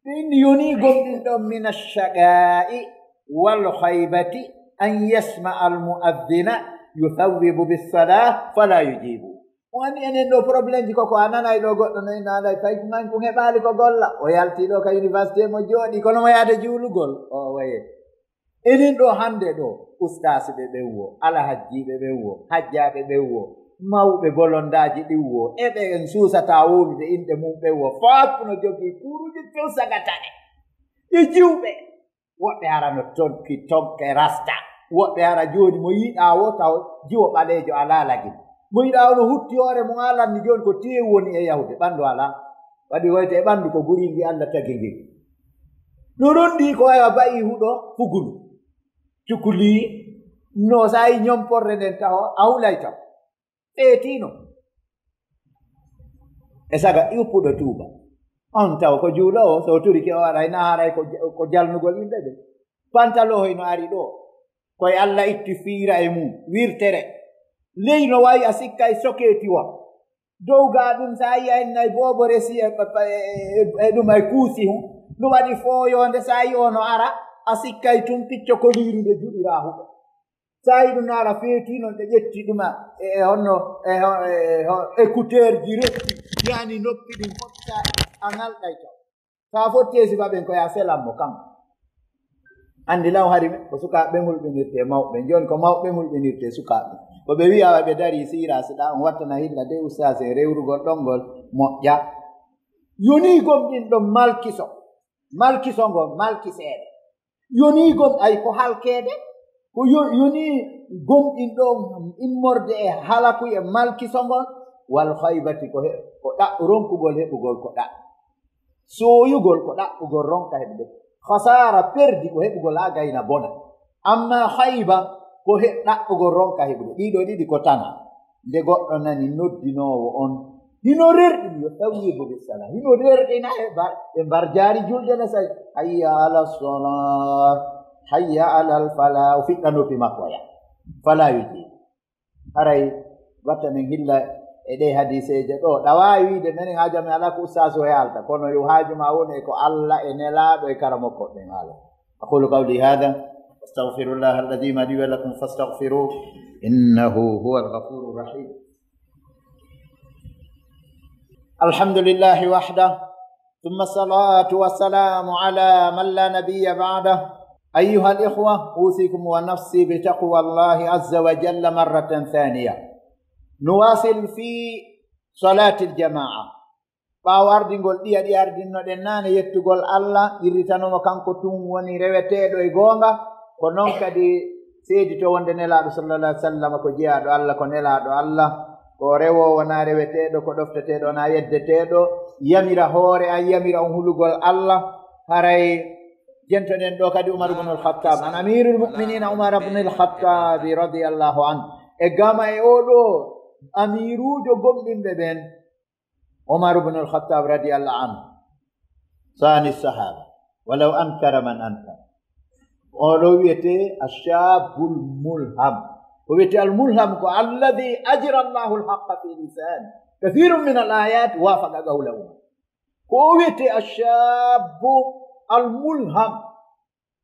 Ɓe inni, "Yoni gomɗinɗo min ash-shaqa'i wal khaybati an yasma al mu'adhdhina yuthawwibu bis salah fala yujibu." Mo anndi enen ɗo problème ji ko, ko a nanay ɗo goɗɗo no inna alay fay man kun heɓaali ko golla. O yalti ɗo ka université mo jooɗi, kono mo yaade juulugol. O waye. Enen ɗo hannde ɗo, ustaasiɓe ɓen wo, alhajjiiɓe ɓen wo, hajjaaɓe ɓen wo, mawɓe bolondaaji ɗin wo, e ɓe en suusataa wowlude inɗe mum ɓen wo, fop no jogii kuuruuje few sagataɗe. Ɓe jiwɓe, woɓɓe hara no tonki tonke rasta, woɓɓe hara jooni mo yiɗaa wo taw jiwo ɓaleejo alaa lagil. Mo yiɗaa wo no hutti hoore mum, alanni jooni ko teewu woni e yahude, ɓanndu alaa. Waɗi woyte e ɓanndu ko guriingi Allah tagi ngi. No ronndi ko waya ba'i huɗo fugulu. Cukuli no saayi ñomporre nden taho a hulay taw. Ɓeetino. E saga iwpuɗo tuuba. On taw ko juuloowo, so turike o aray na haray ko, ko jalnugol yimɓe ɓe. Pantaloo hoy no ari ɗo. Koye Allah itti fiira e mum, wirtere. Ley no wayi a sikkay sokeeti wa. Dow ga ɗum, sa yiya en nay boobo resi e, e, e ɗum ay kuusi hun. Ɗum waɗi fooyonde, sa yi ono ara, a sikkay tun picco koliiru nde juɗiraa huɗo. Sa yi ɗum no ara feeti non, ɓe ƴetti ɗuma e, e honno, e ho-, e ho-, écouteur ji rotti, yani noppi ɗum fof, sa a ngalɗay taw. Ka fottee sifa ɓen ko ya selan mo kan. Anndi law hari ɓe, ko sukaaɓe ɓen hulɓinirtee mawɓe ɓen. Jooni ko mawɓe ɓen hulɓinirtee sukaaɓe ɓen. Ko ɓe wi'a wa ɓe darii siira siɗa, on wattana hilla de ustaas en rewrugol ɗonngol moƴƴa. Yonii gomɗinɗo malkiso, malkiso ngol, malkiseede. Yonii gom-, ay ko halkeede, ko yo-, yonii gomɗinɗo immorde e halakuye malkiso ngol, wal haybati ko he-, ko ɗa-, ronkugol heɓugol ko ɗa-, sooyugol ko ɗaɓɓugol ronka heɓude. Khasaara, perdi, ko heɓugol haa gayna bona. Amma hayba, ko he-, ɗaɓɓugol ronka heɓude. Ɗiɗo ɗiɗi ko tana. Nde goɗɗo nani noddinoowo on, hino rerɗini, yo tawwiidu bis sala. Hino rerɗina e bar-, e mbarjaari julde ne say. "Hayya ala salah, hayya ala al falah." O fiɗɗa noppi makko ya. Fala yujibu. Haray watta men hilla e ɗee hadiiseeje ɗo. Ɗa waawi wiide menen haaju amen alaa ko ustaasu o yaalta, kono yo haaju ma wonu e ko Alla e Nelaaɗo e karamokooɓe ɓen haala. أقول قولي هذا وأستغفر الله العظيم لي ولكم فاستغفروه إنه هو الغفور الرحيم. الحمد لله وحده ثم الصلاة والسلام على من لا نبي بعده. أيها الإخوة، أوصيكم ونفسي بتقوى الله عز وجل مرة ثانية. نواصل في صلاة الجماعة. Ɓaawo ardingol ɗiya ɗi ardinnoɗen naane, yettugol Alla, qirritanomo kanko tun woni reweteeɗo e goonga, Ko noon kadi seedito wonde Nelaaɗo sallallahu alaihi wasallam ko jeyaaɗo Allah, ko nelaaɗo Allah, ko rewoowo, wonaa reweteeɗo, ko ɗofteteeɗo, wonaa yeddeteeɗo, yamira hoore an, yamira on hulugol Allah. Haray jentoɗen ɗo kadi Umar ibn al-Khattab, an Amirul Mu'minin Umar ibn al-Khattab radiyallahu anhu. E gama e oɗo amiruujo gomɗinɓe ɓen, Umar ibn al-Khattab radiyallahu anhu, sani sahaba, walaw ankara man ankar. Oɗo wiyete ashabul mulham. Ko wiyete al-mulham ko alladhi ajra Allahu al-haqqa fi lisani. Kathirun min al-ayat wafaqa qawla Umar. Ko o wiyete ashabu al-mulham.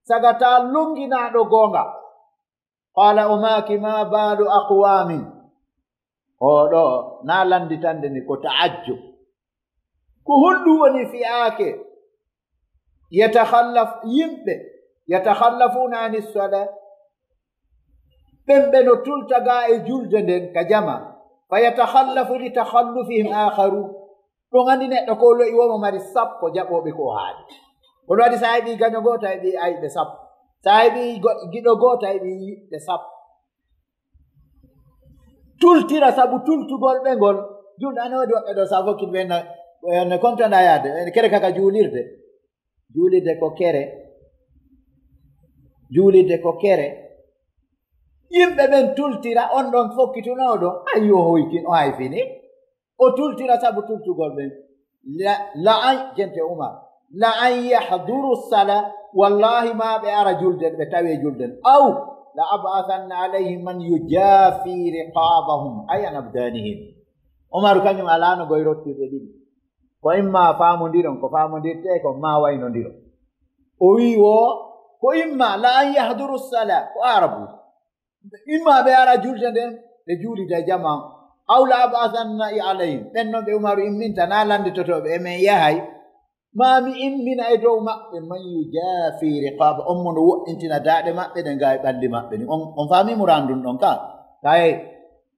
Sagata longinaɗo gonga. Qala, o maaki, ma balu aqwamin. Oɗo na landitande ni ko ta'ajjub. Ko honɗum woni fiyaake? Yatakhallaf, yimɓe, yatakhallafuna anis sala, ɓen ɓe no tulta ga e julde nden ka jama, fa yatakhallafu li takhallufihim akharu. Ɗum andi neɗɗo ko lo'i womo mari sappo jaɓoɓe ko haali. Ko ɗum waɗi sa heɓi gaño gooto, a heɓi ayɓe sappo. Sa heɓi go-, giɗo gooto, a heɓi yiɓɓe sappo. Tultira sabu tultugol ɓe ngol. Julɗo ana waɗi woɓɓe ɗo sa fokkiti ɓe na, ɓe na kontonɗa yaade, ɓe kere kaka juulirde. Juulirde ko kere. Juulirde ko kere. Yimɓe ɓen tultira, on ɗon fokkitunooɗo, ayi o hoytin, o hayfini. O tultira sabu tultugol ɓen. La, la an, jente Umar. La an yahduru sala, wallahi ma ɓe ara julde, ɓe tawe julde. Aw, la ab'athanna alayhim man yujafi riqabahum, ay an abdanihim. Umar kañum alano goy rottirde ɗiɗi. Ko imma faamondiron, ko faamondirte, ko ma waynondiron. O wi wo, ko imma la an yahduru sala, ko Arabu. Imma ɓe ara julde nden, ɓe juulida e jama. Aw la ab'athanna alayhim. Ɓen non ɓe Umaru imminta, na landitotoɓe, e men yahay. Ma mi immina e dow maɓɓe, man yujafi riqaba, on mo no woɗɗintina daaɗe maɓɓe ɗen ga e ɓalli maɓɓe ni. On, on faami murandun ɗon ka? Kay,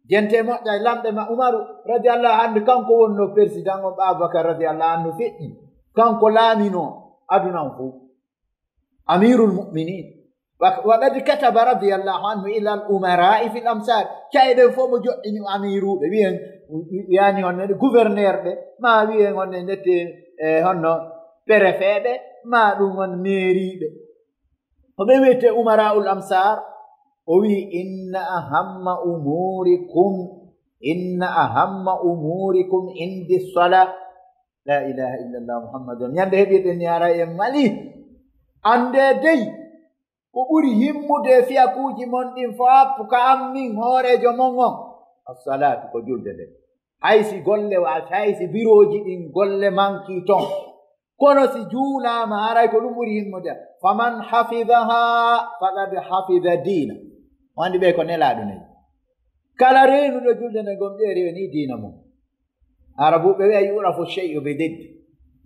jente moƴƴa e lamɓe ma Umaru, radiyallahu anhu, kanko wonno président on, Abubakar, radiyallahu anhu, feƴƴi. Kanko laamino aduna on fof. Amirul Mu'minin. Wa, wa qad kataba radiyallahu anhu ila al umara'i fil amsar. Ca'e ɗen fof mo joɗɗini amiruɓe, wiyen, wi-, wiyani honno ɗe gouverneur ɓe, ma wiyen honno ndette, eh, honno préfet ɓe, ma ɗum won mairie ɓe. Ko ɓe wiyete umara'ul amsar, o wi, inna ahamma umurikum, inna ahamma umurikum indi sala. La ilaha illallah Muhammadun. Ñande heɓirɗen ni haray en mali. Ande dey, ko ɓuri himmude e fiyakuuji mon ɗin fof, ka an min hooreejo mon on, assalatu, ko julde nden. Hay si golle wa, hay si birooji ɗin golle manki ton. Kono si juulaama, haray ko ɗum ɓuri himmude. Faman hafidaha faqad hafida diina. O andi ɓe ko nelaaɗo nayi. Kala reenuɗo julde nden gomɗi e reeni diina mum. Arabuɓe wi'a yu'rafu shay'u bi diddi.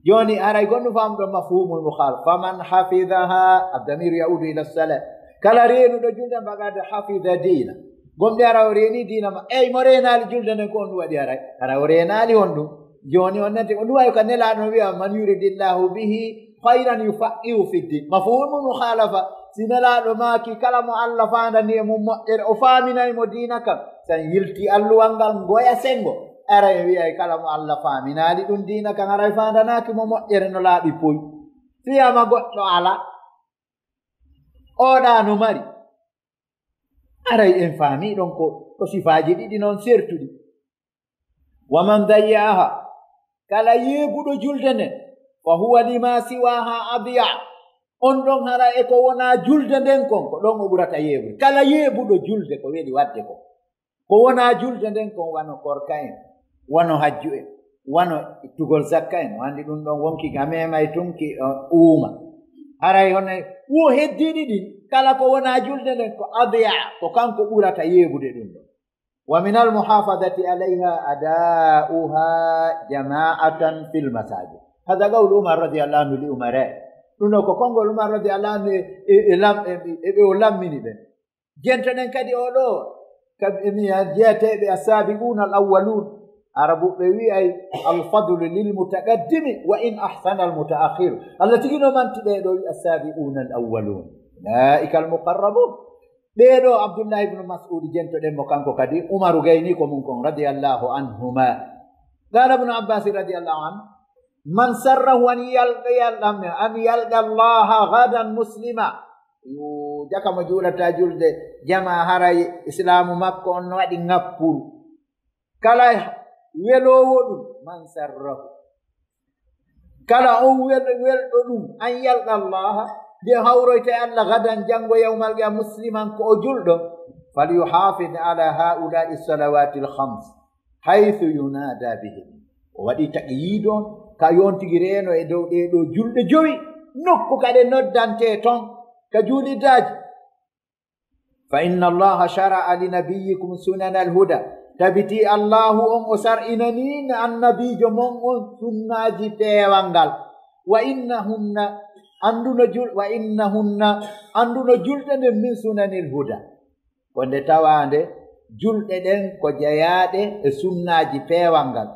Jooni haray gonɗum famɗon mafhumul mukhalafa. Faman hafidaha, ad-damiru ya'udu ila salat. Kala reenuɗo julde faqad hafida diina. Gomɗi hara o reeni diina ma. Ey mo reenaali julde nden ko on ɗum waɗi haray. Hara o reenaali on ɗum. Jooni on natti, on ɗum wawi ka nelaaɗo no wi'a, man yuridillahu bihi khayran yufaqihu fid din. Mafhumul mukhalafa. Si nelaaɗo maaki kala mo Allah faandani e mum moƴƴere, o faaminay mo diina kan. San yilti alluwal ngal ngoya sengo. Aray wi'ay kala mo Allah faaminaali ɗum diina kan, aray faandanaaki mo moƴƴere no laaɓi poy. Fiyama goɗɗo ala. Oɗa no mari. Aray en faami ɗon ko, ko sifaaji ɗiɗi noon sertuɗi. Wa man dayya'aha, kala yeebuɗo julde nden, fa huwa lima siwaha adya. On ɗon hara e ko wona julde nden kon, ko ɗon o ɓurata yeebude. Kala yeebuɗo julde ko weli wadde ko. Ko wona julde nden kon wano korka en, wano hajju en, wano ittugol zakka en. O andi ɗum ɗon wonki ga memay tun ki, uh, uuma. Haray hono wo heddiɗi ɗin, kala ko wona julde nden ko adya, ko kanko ɓurata yeebude ɗum ɗon. Wa min al muhafadati alayha ada'uha jama'atan fil masajid. Hada qawlu Umar radiyallahu anhu li umara. Ɗum ɗo ko konngol Umar radiyallahu anhu e, e, e lam-, e, e ɓe o lammini ɓen. Jentoɗen kadi oɗo, ka emi jeeteɓe as-sabiquna al-awwalun. Arabuɓe wi'ay, al-fadlu lil mutaqaddimi wa in ahsana al-mutaakhir. Allah tigi no manti ɓe ɗo wi as-sabiquna al-awwalun. Ulaa'ikal muqarrabuun. Ɓee ɗoo Abdullahi ibnu Mas'ud, jentoɗen mo kanko kadi, Umaru gayni ko mum kon, radiyallahu anhuma. Qaala ibnu Abbas radiyallahu anhu, "Man sarrahu an yalqa, yalqa, an yalqa Allaha gadan muslima." Yo, jaka mo juulata julde jamaa haray islaamu makko on no waɗi ŋappuru. Kala weloowo ɗum, man sarrahu. Kala on wel-, welɗo ɗum, an yalqa Allaha, nde hawroyta e Allah gadan janngo yawmal qiyama musliman ko o julɗo, falyuhafid ala haula'i salawati al khams, haythu yunada bihim. O waɗi taqyid on ka yon tigi reeno e dow ɗee ɗoo julɗe jowi, nokku ka ɗe noddante ton, ka juulidaaji. Fa inna Allaha shara'a li nabiyyikum sunana al huda. Tabiti Allahu on o sar'inani annabiijo mon on sunnaaji peewal ngal. Wa innahunna, anduno jul-, wa innahunna, anduno julɗe nden min sunanil huda. Ko nde tawaande julɗe ɗen ko jeyaaɗe e sunnaaji peewal ngal.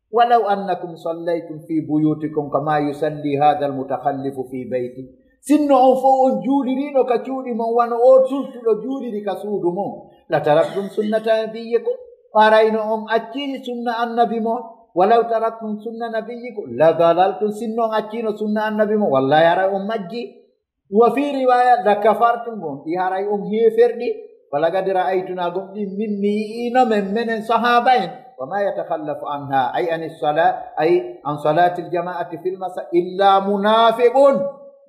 Walaw annakum sallaytum fi buyutikum kama yusalli hadha almutakhallifu fi bayti. Sinno on fof on juuliriino ka cuuɗi mon wano oo tultuɗo juuliri ka suudu mum. La taraktum sunnata nabiyyikum. Harayno on accii sunna annabi mon. Walaw taraktum sunna nabiyyikum la dalaltum. Sinno on acciino sunna annabi mon, wallahi haray on majji. Wa fi riwaya, la kafartum, gon ɗi haray on heeferɗi. Walaqad ra'aytuna, gon ɗin min mi yi'ino men, menen sahaaba en. Wa ma yatakhallafu anha, ay an sala, ay an salatil jama'ati fil masa, illa munafiqun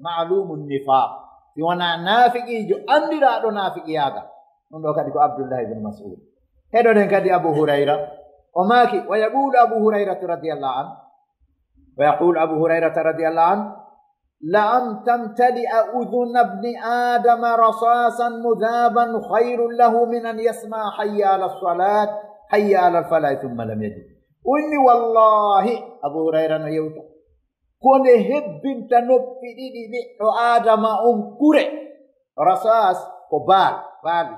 ma'lumun nifaq. Si wona naafiqiijo anndiraaɗo naafiqiyaagal. Ɗum ɗo kadi ko Abdullahi bin Mas'ud. Heɗoɗen kadi Abu Hurayra. O maaki, wa yaqulu Abu Hurayrata radiyallahu anhu. Wa yaqulu Abu Hurayrata radiyallahu anhu, "La an tamtali'a udhuna ibni Adama rasasan mudhaban khayrun lahu min an yasma'a hayya ala salat, hayya ala falah thumma lam yajib." O inni, wallahi, Abu Hurayra no yewta. Ko nde hebbinta noppi ɗiɗi ɓiɗɗo Aadama on kure. Rasas ko baal, baalu.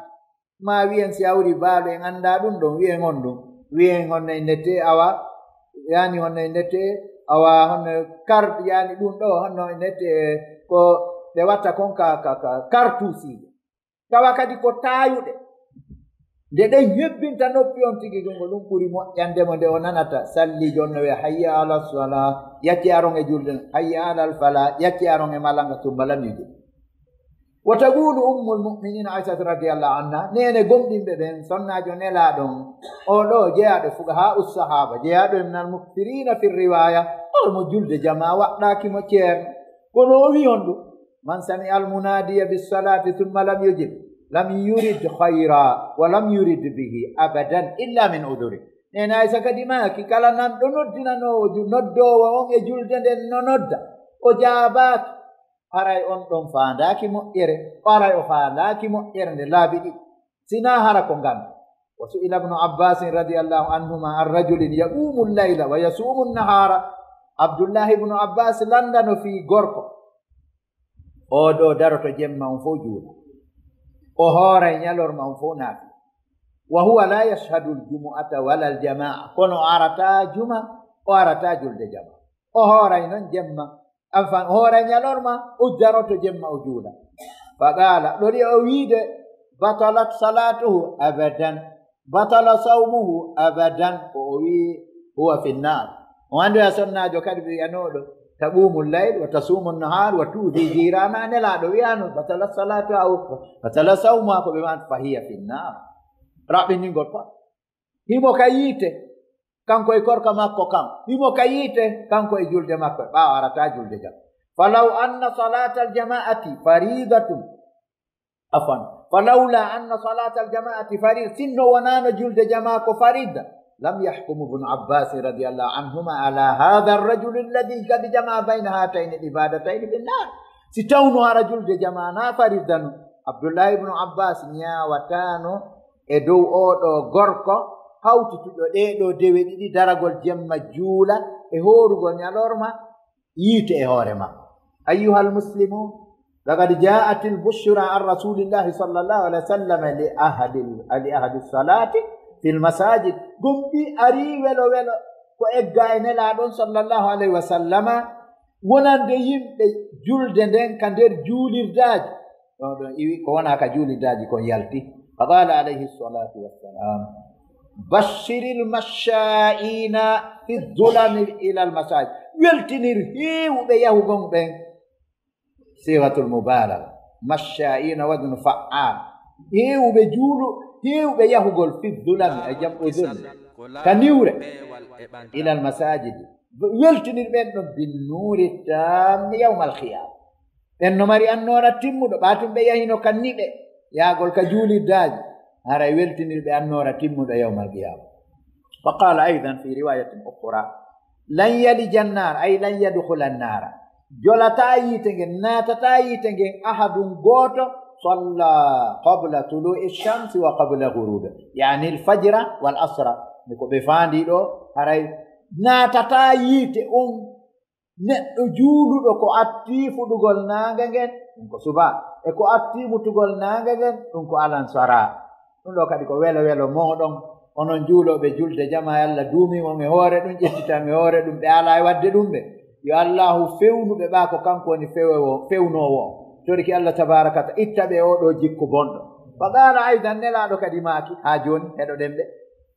Ma wiyen si hawri baalu en annda ɗum ɗon, wiyen on ɗum. Wiyen honno e nete awa, yani honno e nete awa, honno kar, yani ɗum ɗo, honno e nete ko ɓe watta kon ka, ka, ka kartuusiiɓe. Tawa kadi ko taayuɗe. Nde ɗen hebbinta noppi on tigi, ɗum ko ɗum ɓuri moƴƴande mo nde o nanata salliijo on no wiya, "Hayya ala sala," yacci aron e julde, "Hayya ala fala," yacci aron e malanga, summa lam yujib. Wa taqulu ummul mu'minin Aisha radiyallahu anha, neene gomɗinɓe ɓen, sonnaajo nelaaɗo on, o ɗo jeyaaɗo fuqaha us sahaba, jeyaaɗo e minal mukthirina fi riwaya, o mo julde jamaa waɗɗaaki mo ceerno. Kono o wi on ɗum, "Man sami al munadiya bis salati thumma lam yujib, lam yurid khayra, wa lam yurid bihi abadan illa min udhuri." Nena Aisha kadi maaki, kala nanɗo noddinanoowo ju-, noddoowo on e julde nden no nodda, o jaabaaki, haray on ɗon faandaaki moƴƴere, haray o faandaaki moƴƴere nde laabi ɗiɗi. Sinaa hara ko ngam. Wa su'ila ibnu Abbasin radiyallahu anhuma an rajulin yaqumu llayla wa yasumu nnahaara. Abdullahi ibnu Abbas landano fii gorko. Oo ɗoo daroto jemma on fof juula. O hooray ñalorma on fof naafi. Wa huwa la yashhadu ljumu'ata wala ljamaa. Kono o arataa juma, o arataa julde jama. O hooray non jemma. Enfin, o hooray ñalorma, o daroto jemma o juula. Fa qaala, ɗo ɗi o wiide, batalat salatuhu abadan. Batala sawmuhu abadan, ko o wi, huwa fi nnar. O anndi a sonnaajo kadi ɓe wiyanooɗo, taqumu llayl wa tasumu nahar wa tuuzi jirana, nelaaɗo wiyano, batala salatu aw, batala sawmu, ko ɓe man, fa hiya fi nnar. Raɓɓiningol pat. Himo ka yiite, kanko e korka makko kan. Himo ka yiite, kanko e julde makko. Ɓaawo arata julde jam. Falaw anna salatal jama'ati faridatun. Afwan. Falawla anna salatal jama'ati farid, sinno wonaano julde jamaa ko farida, lam yahkum ibnu Abbas radiyallahu anhuma ala hadha ar-rajul alladhi qad jama'a bayna hatayni al-ibadatayni bin nar. Si tawno hara julde jamaa na farida no, Abdullah ibnu Abbas ñaawataano e dow oo ɗoo gorko hawtituɗo ɗee ɗoo dewe ɗiɗi, daragol jemma juula e hoorugol ñalorma, yiite e hoore makko. Ayyuhal muslimun, laqad ja'atil bushra an rasulillahi sallallahu alaihi wasallam li ahli, li ahli salati fil masajid. Gomɗi arii welo welo ko egga e Nelaaɗo on sallallahu alaihi wasallama, wonande yimɓe julde nden ka nder juulirdaaji. Ɗon iwi ko wona ka juulidaaji kon yalti. Fa qala alayhi salatu wassalam, bashshiril mashsha'ina fi dhulami ila al masajid. Weltinir heewuɓe yahugon ɓen. Sigatul mubalaga. Mashsha'ina waznu fa'al. Heewuɓe juulu, heewuɓe yahugol fi dhulami, ay jam'u dhulm. Ka niwre. Ila al masajidi. Weltinir ɓen ɗon bin nuri tammi yawmal qiyama. Ɓen no mari annoora timmuɗo, ɓaatum ɓe yahino kan niɓe, yaagol ka juuliddaaji, haray weltinir ɓe annoora timmuɗo yawmal qiyama. Fa qala aidan fi riwayatin ukhra, lan yalija annar, ay lan yadkhula annara. Jolataa yiite ngen, naatataa yiite ngen ahadun gooto, salla qabla tulu'i shamsi wa qabla ghurubi, yani alfajra wal asra. Ni ko ɓe faandi ɗo, haray naatataa yiite on neɗɗo juuluɗo ko attii fuɗugol naange ngen, ɗum ko suba, e ko attii mutugol naange ngen, ɗum ko alansara. Ɗum ɗo kadi ko welo welo mooɗon, onon juulooɓe julde, jama e Allah duumii on e hoore ɗum, ƴettitan e hoore ɗum, ɓe alaa e waɗde ɗum ɓe. Yo Allahu fewnu ɓe ɓaa ko kanko woni fewowo, fewnoowo on. Toriki Allah tabaraka ta itta ɓe oo ɗoo jikku bonɗo. Fa qala aidan, Nelaaɗo kadi maaki, haa jooni, heɗoɗen ɓe.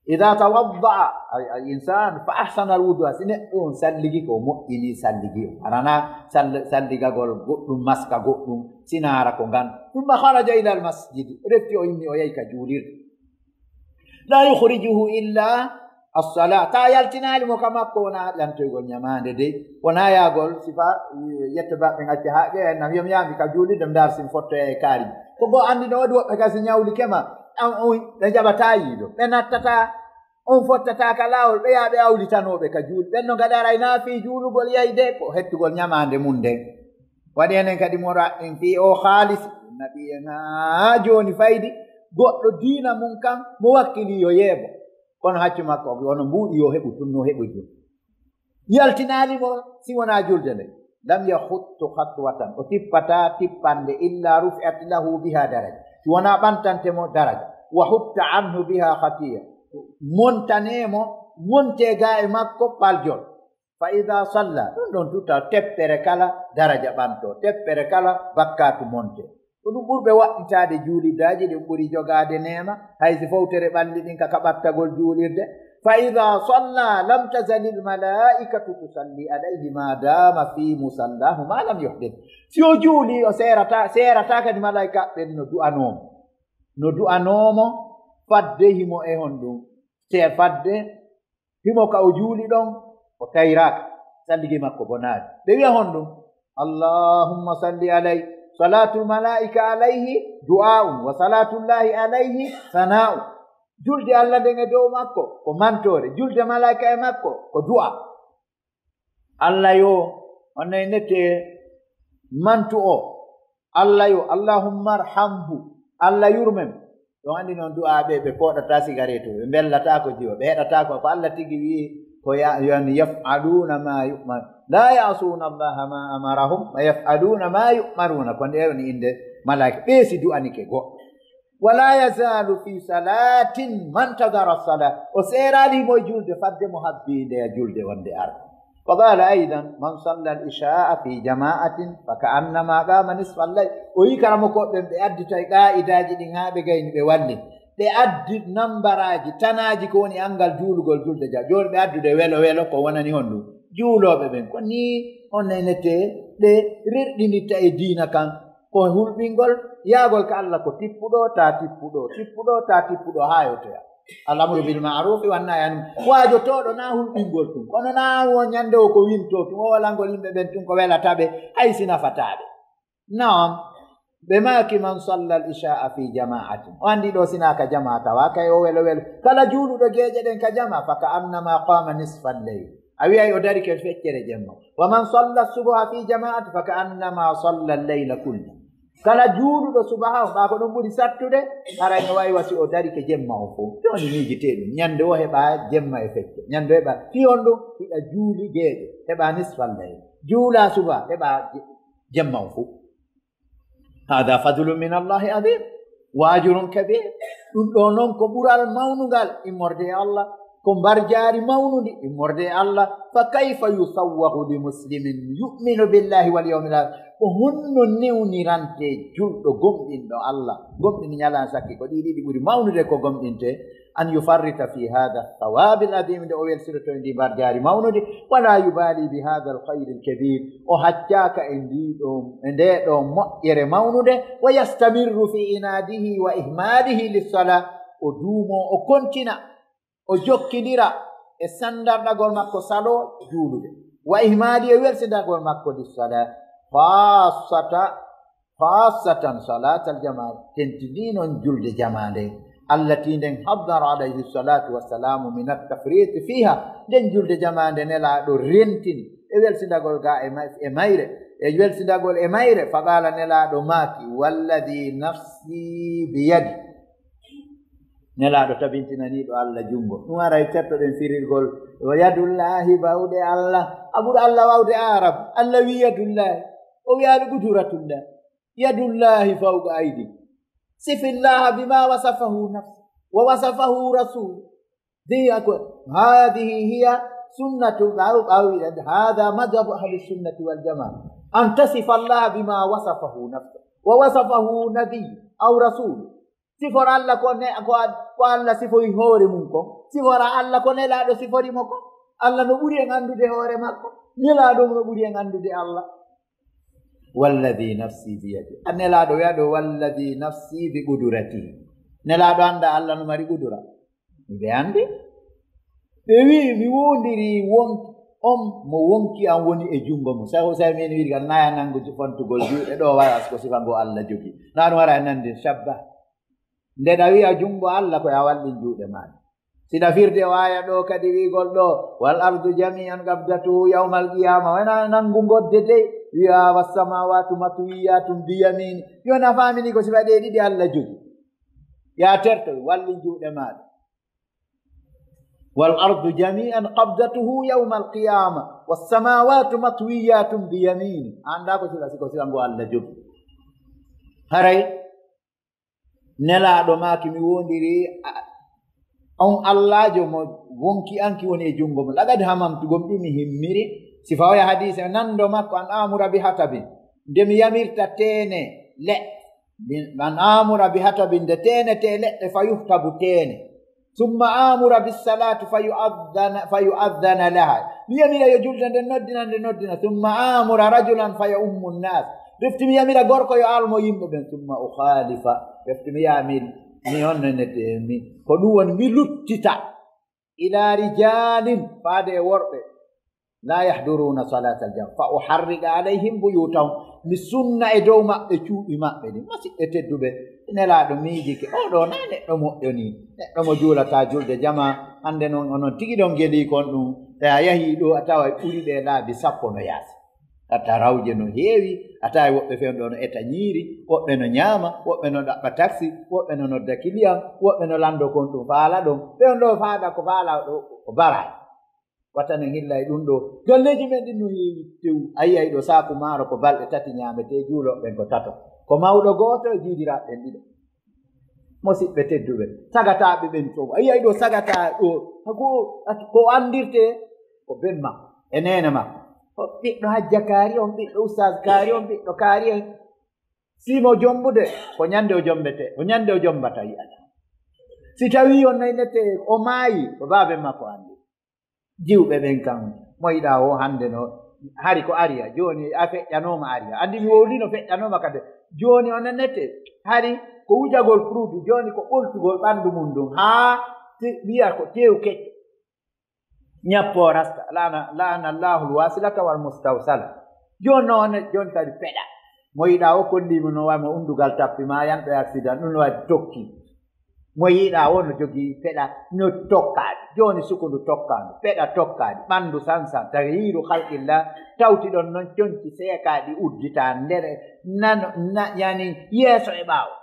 Ida tawadda'a al insan fa ahsana al wudu'a, si neɗɗo on salligi ko moƴƴini salligi on, arana sall-, salligagol goɗɗum, maska goɗɗum, sinaara ko ngan. Thumma kharaja ila al masjidi, refti o inni o yahi ka juulirde. La yukhrijuhu illa as-salah. Ta yaltinaali mo ka makko wona lantoygol ɲamaande dey. Wona yaagol sifa yette baɓɓe ngacca haa ɓe nam yom yaami ka juulirde mi daar sin fottoya e kaari. Ko go anndi no waɗi woɓɓe kasi ɲawli kema. An on ɓe jaɓataa yiido. Ɓe nattataa, on fottataa ka laawol, ɓe yaa ɓe awlitanooɓe ka juul-, ɓen no ngaɗaray naa fii juulugol yayde, ko hettugol ɲamaande mum nden. Waɗi enen kadi mo raɗɗin fii o haalisi, naɓi en haa jooni faydi, goɗɗo diina mum kan, mo wakkili yo yeebo. Kono haccu makko, wono mbuuɗi yo heɓu tun, no heɓu jun. Yaltinaali mo si wonaa julde nde. Lam yahuttu khatwatan, o tippataa tippande, illa rufi'at lahu biha daraja, si wonaa ɓantante mo daraja. Wa hutta anhu biha khatiya, montanee mo, montee gaa e makko paljol. Fa ida salla, ɗum ɗon tuta teppere kala daraja ɓanto, teppere kala bakkaatu monte. Ko ɗum ɓurɓe waɗɗitaade juulidaaji, ɗum ɓuri jogaade neema, hay si fowtere ɓalli ɗin ka, ka ɓattagol juulirde. Fa ida salla lam tazalil malaikatu tusalli alayhi ma dama fi musallahu ma lam yuhdith. Si o juuli, o seerata, seerata kadi malaika ɓen no du'anoomo. No du'anoomo fadde himo e honɗum? Te fadde himo ka o juuli ɗon, o tayraaka, salligi makko bonaali. Ɓe wi'a honɗum? Allahumma salli alay. Salatul malaika alayhi du'a'un, wa salatullahi alayhi sana'u. Julde Allah nden e dow makko, ko mantoore. Julde malaika e makko, ko du'a. Allah yo, on nay nette mantu o. Allah yo, Allahumma arhamhu. Allah yurmem. Ɗon anndi noon du'aaɓe ɓe pooɗataa sigareetu, ɓe mbellataa ko jiwo, ɓe heɗataa ko, ko Allah tigi wi'i, ko ya-, yani, yaf'aluuna ma yu'mar. La ya'suuna Allaha ma amarahum wa yaf'aluuna ma yu'maruuna. Ko nde woni innde malaa'ika. Ɓe si du'anike goɗɗo. Wala yazaalu fi salaatin mantazara salaa. O seeraali mo e julde fadde mo habbi nde ya julde wonde ara. Wa qala aidan, man salla al isha'a fi jama'atin fa ka'annama qama nisfa al layl. O yi karamokooɓe ɓen ɓe additay qaa'idaaji ɗin haa ɓe gayni ɓe walli. Ɓe addi nambaraaji, tanaaji ko woni anngal juulugol julde ja. Jooni ɓe addude welo welo ko wonani honɗum? Juulooɓe ɓen. Ko nii on nenete ɓe rerɗinitta e diina kan. Ko hulɓingol, yaagol ka Allah ko tippuɗo, ta tippuɗo, tippuɗo, ta tippuɗo, haa yewtoya. Al amru bil ma'rufi wan nahyi anil munkar. Waajotooɗo na hulɓingol tun. Kono na wo ɲande o ko winto tun, o walangol yimɓe ɓen tun ko welata ɓe, hay si nafataa ɓe. Naam, ɓe maaki man salla al isha'a fi jama'atin. O anndi ɗo sina ka jama'a tawa kay o welo welo. Kala juuluɗo geeƴe ɗen ka jama'a, fa ka annama qama nisfa al layl. A wi'ay o darike feccere jemma. Wa man salla subha fi jama'atin fa ka annama salla al layla kullah. Kala juuluɗo subaha on, ɓaa ko ɗum ɓuri sattude, haray no wayi wa si o darike jemma on fof. Ɗum woni miijitee ɗum. Ɲande o heɓa jemma e fecce. Ɲande o heɓa fii on ɗum, hiɗa juuli geeƴe, heɓa nisfal layl. Juula suba, heɓa je-, jemma on fof. Hada fadlun min Allahi adim, wa ajrun kabir. Ɗum ɗo noon ko ɓural mawnungal immorde e Allah. Ko mbarjaari mawnundi immorde e Allah. Fa kayfa yusawwagu li muslimin yu'minu billahi wal yawmil akhir? Ko honno newnirante julɗo gomɗinɗo Allah, gomɗini ñalaande sakki? Ko ɗi ɗiɗi ɓuri mawnude ko gomɗinte. An yufarrita fi hada thawabil adim, nde o welsiroto e ndi mbarjaari mawnundi. Wala yubali bi hada al khayri al kabir, o haccaaka e ndi ɗo, e nde ɗo moƴƴere mawnude. Wa yastamirru fi inadihi wa ihmalihi lissala, o duumo, o kontina, o jokkindira e sandarɗagol makko salo juulude, wa ihmali, e welsindagol makko lissala, khassata khassatan salatal jamaa, tentini noon julde jamaa nden, allati nden haddara alayhi salatu wassalamu min attafriti fiha, nden julde jamaa nde Nelaaɗo rentini e welsindagol ga e may-, e mayre, e welsindagol e mayre. Fa qala, Nelaaɗo maaki, walladi nafsi biyadi. Nelaaɗo tabintinaniiɗo Allah junngo. Ɗum aray tertoɗen firirgol, o yadullahi, bawɗe Allah. A ɓura Allah wawde Arab. Allah wi yadullahi. O wiyaali qudratullahi. Yadullahi fawqa aydi. Sifillaha bima wasafahu nafsu. Wa wasafahu rasul. Di ako, hadihi hiya sunnatu, ɓaw, ɓaw, hada madhabu ahli sunnati wal jamaa. An tasifa Allah bima wasafahu nafsu. Wa wasafahu nabi aw rasul. Sifora Allah ko ne, ko, ko Allah sifoyi hoore mum kon. Sifora Allah ko Nelaaɗo sifori mo kon. Allah no ɓuri en anndude hoore makko. Nelaaɗo no ɓuri en anndude Allah. Walladi nafsi biyadi. A Nelaaɗo wiya ɗo, walladi nafsi bi qudrati. Nelaaɗo annda Allah no mari qudura. Ɓe anndi. Ɓe wi'i, mi wondiri won, on mo wonki an woni e junngo mum. Sa Usaymin wi'i, kan naya nanngu fontugol juuɗe ɗo, wara ko sifa ngo Allah jogi. Na ɗum wara e nande shabba. Nde ɗa wi'a junngo Allah, ko ya wallin juuɗe maaɗa. Si ɗa firde o aya ɗo kadi wi'gol ɗo, wal ardu jami'an qabdatuhu yawmal qiyama. Wona nanngu ngodde dey, wi'a was samawatu matwiyatun bi yamini. Yo na famini ko sifa ɗe ɗiɗi Allah jogi. Ya terto, wallin juuɗe maaɗa. Wal ardu jami'an qabdatuhu yawmal qiyama. Was samawatu matwiyatun bi yamini. Anda ko sifa, ko sifa ngo Allah jogi. Haray Nelaaɗo maaki, mi wondiri, a, on Allaajo mo wonki an ki woni e junngo mum. Laqad hamamtu, gomɗii mi himmiri. Sifa oya hadiise, nando makko, an amura bi hatabin. Nde mi yamirta teene leɗɗe. Min, an amura bi hatabin, nde teenete leɗɗe, fa yuhtabu teene. Summa amura bis salati fa yu'adhdhana, fa yu'adhdhana laha. Mi yamira yo julde nde noddina, nde noddina. Summa amura rajulan fa ya'ummu nnas. Refti mi yamira gorko yo almo yimɓe ɓen. Summa ukhalifa. Refti mi yamir, mi on nenete mi. Ko ɗum woni mi luttita. Ila rijalin, faade e worɓe. La yahduruna salatal jama. Fa uharriqa alayhim buyutahum. Mi sunna e dow maɓɓe cuuɗi maɓɓe ɗin. Masiɓɓe tedduɓe, Nelaaɗo miijike. Oɗo na neɗɗo moƴƴo ni. Neɗɗo mo juulata julde jama. Hannde noon, onon tigi ɗon gelii kon ɗum. Ɓe a yahii ɗo, a tawa ɓuri ɓe laabi sappo no yaasi. Hatta rawje no heewi, a tawi woɓɓe fewndo no eta ñiiri, woɓɓe no ñaama, woɓɓe no ɗaɓɓa taxi, woɓɓe no nodda kiliyan, woɓɓe no lanndo kon ɗum faala ɗon. Fewndo faada ko faala ɗo, ko baraji. Wata nen hilla e ɗum ɗo. Galleeji men ɗin no heewi tew. A yi'ay ɗo saaku maaro ko balɗe tati ñaametee, juulooɓe ɓen ko tato. Ko mawɗo gooto e jiidiraaɓe ɓen ɗiɗo. Mosiɓɓe tedduɓe, sagataaɓe ɓen fof. A yi'ay ɗo sagataa ɗo, ko, ko anndirtee ko ben makko e neene makko. Ko ɓiɗɗo hajja kaari on, ɓiɗɗo ustaas kaari on, ɓiɗɗo kaari en. Si mo jombude, ko ñande o jombete, ko ñande o jombata yi'ata. Si tawii on nayi nete, o maayi, ko baaben makko anndi. Jiwɓe ɓen kan, mo yiɗaa o hannde no, hari ko ariya, jooni a feƴƴanooma ariya. Anndi mi wowlino feƴƴanooma kadi. Jooni o nanete, hari ko wujagol produit, jooni ko ɓoltugol ɓanndu mum ndun, haa si wiya ko tew kecco. Ñappoo rasta, laana, laana Allahul wasilata wal mustawsala. Jooni noon, jooni kadi peɗa. Mo yiɗaa o kolliima no wayi mo unndugal tappi ma, yanɗo e accident, ɗum no waɗi tokki. Mo yiɗaa o no jogii peɗa, no tokkaade. Jooni sukundu tokkaandu, peɗa tokkaadi, ɓanndu sansan, taghyiru khalqillah, tawti ɗon noon conci seekaaɗi udditaa nder, nano, na, yani yeeso e ɓaawo.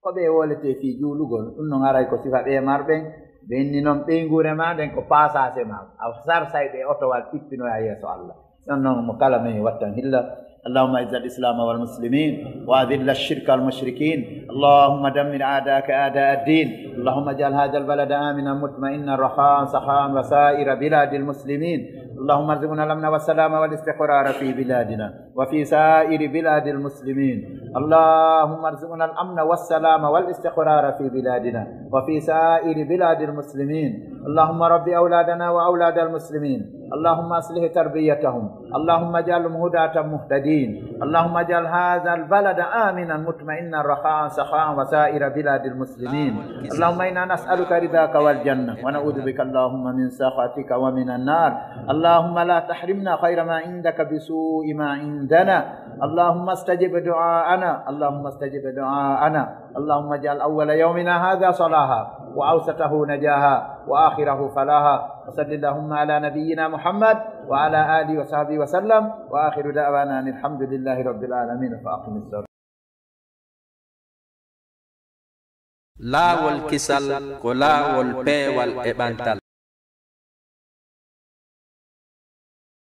Ko ɓe woletee fii juulugol, ɗum noon aray ko sifa ɓe marɓen, ɓe inni noon ɓeynguure ma nden ko paasaase ma, a sarsay ɓe otowal tippinoya yeeso Allah. Ɗon noon mo kala men wattan hilla, اللهم أعز الإسلام والمسلمين وأذل الشرك والمشركين. اللهم دمر أعداءك أعداء الدين. اللهم اجعل هذا البلد آمنا مطمئنا رخاء سخاء وسائر بلاد المسلمين. اللهم ارزقنا الأمن والسلام والاستقرار في بلادنا وفي سائر بلاد المسلمين. اللهم ارزقنا الأمن والسلام والاستقرار في بلادنا وفي سائر بلاد المسلمين. اللهم رب أولادنا وأولاد المسلمين. اللهم أصلح تربيتهم. اللهم اجعلهم هداة مهتدين. اللهم اجعل هذا البلد آمنا مطمئنا رخاء سخاء وسائر بلاد المسلمين. اللهم إنا نسألك رضاك والجنة ونعوذ بك اللهم من سخطك ومن النار. اللهم لا تحرمنا خير ما عندك بسوء ما عندنا. اللهم استجب دعاءنا. اللهم استجب دعاءنا. اللهم اجعل أول يومنا هذا صلاحا وأوسطه نجاحا وآخره فلاحا. وصل اللهم على نبينا محمد وعلى آله وصحبه وسلم. وآخر دعوانا أن الحمد لله رب العالمين. فأقم الصلاة. Laawol kisal ko laawol peewal e ɓantal.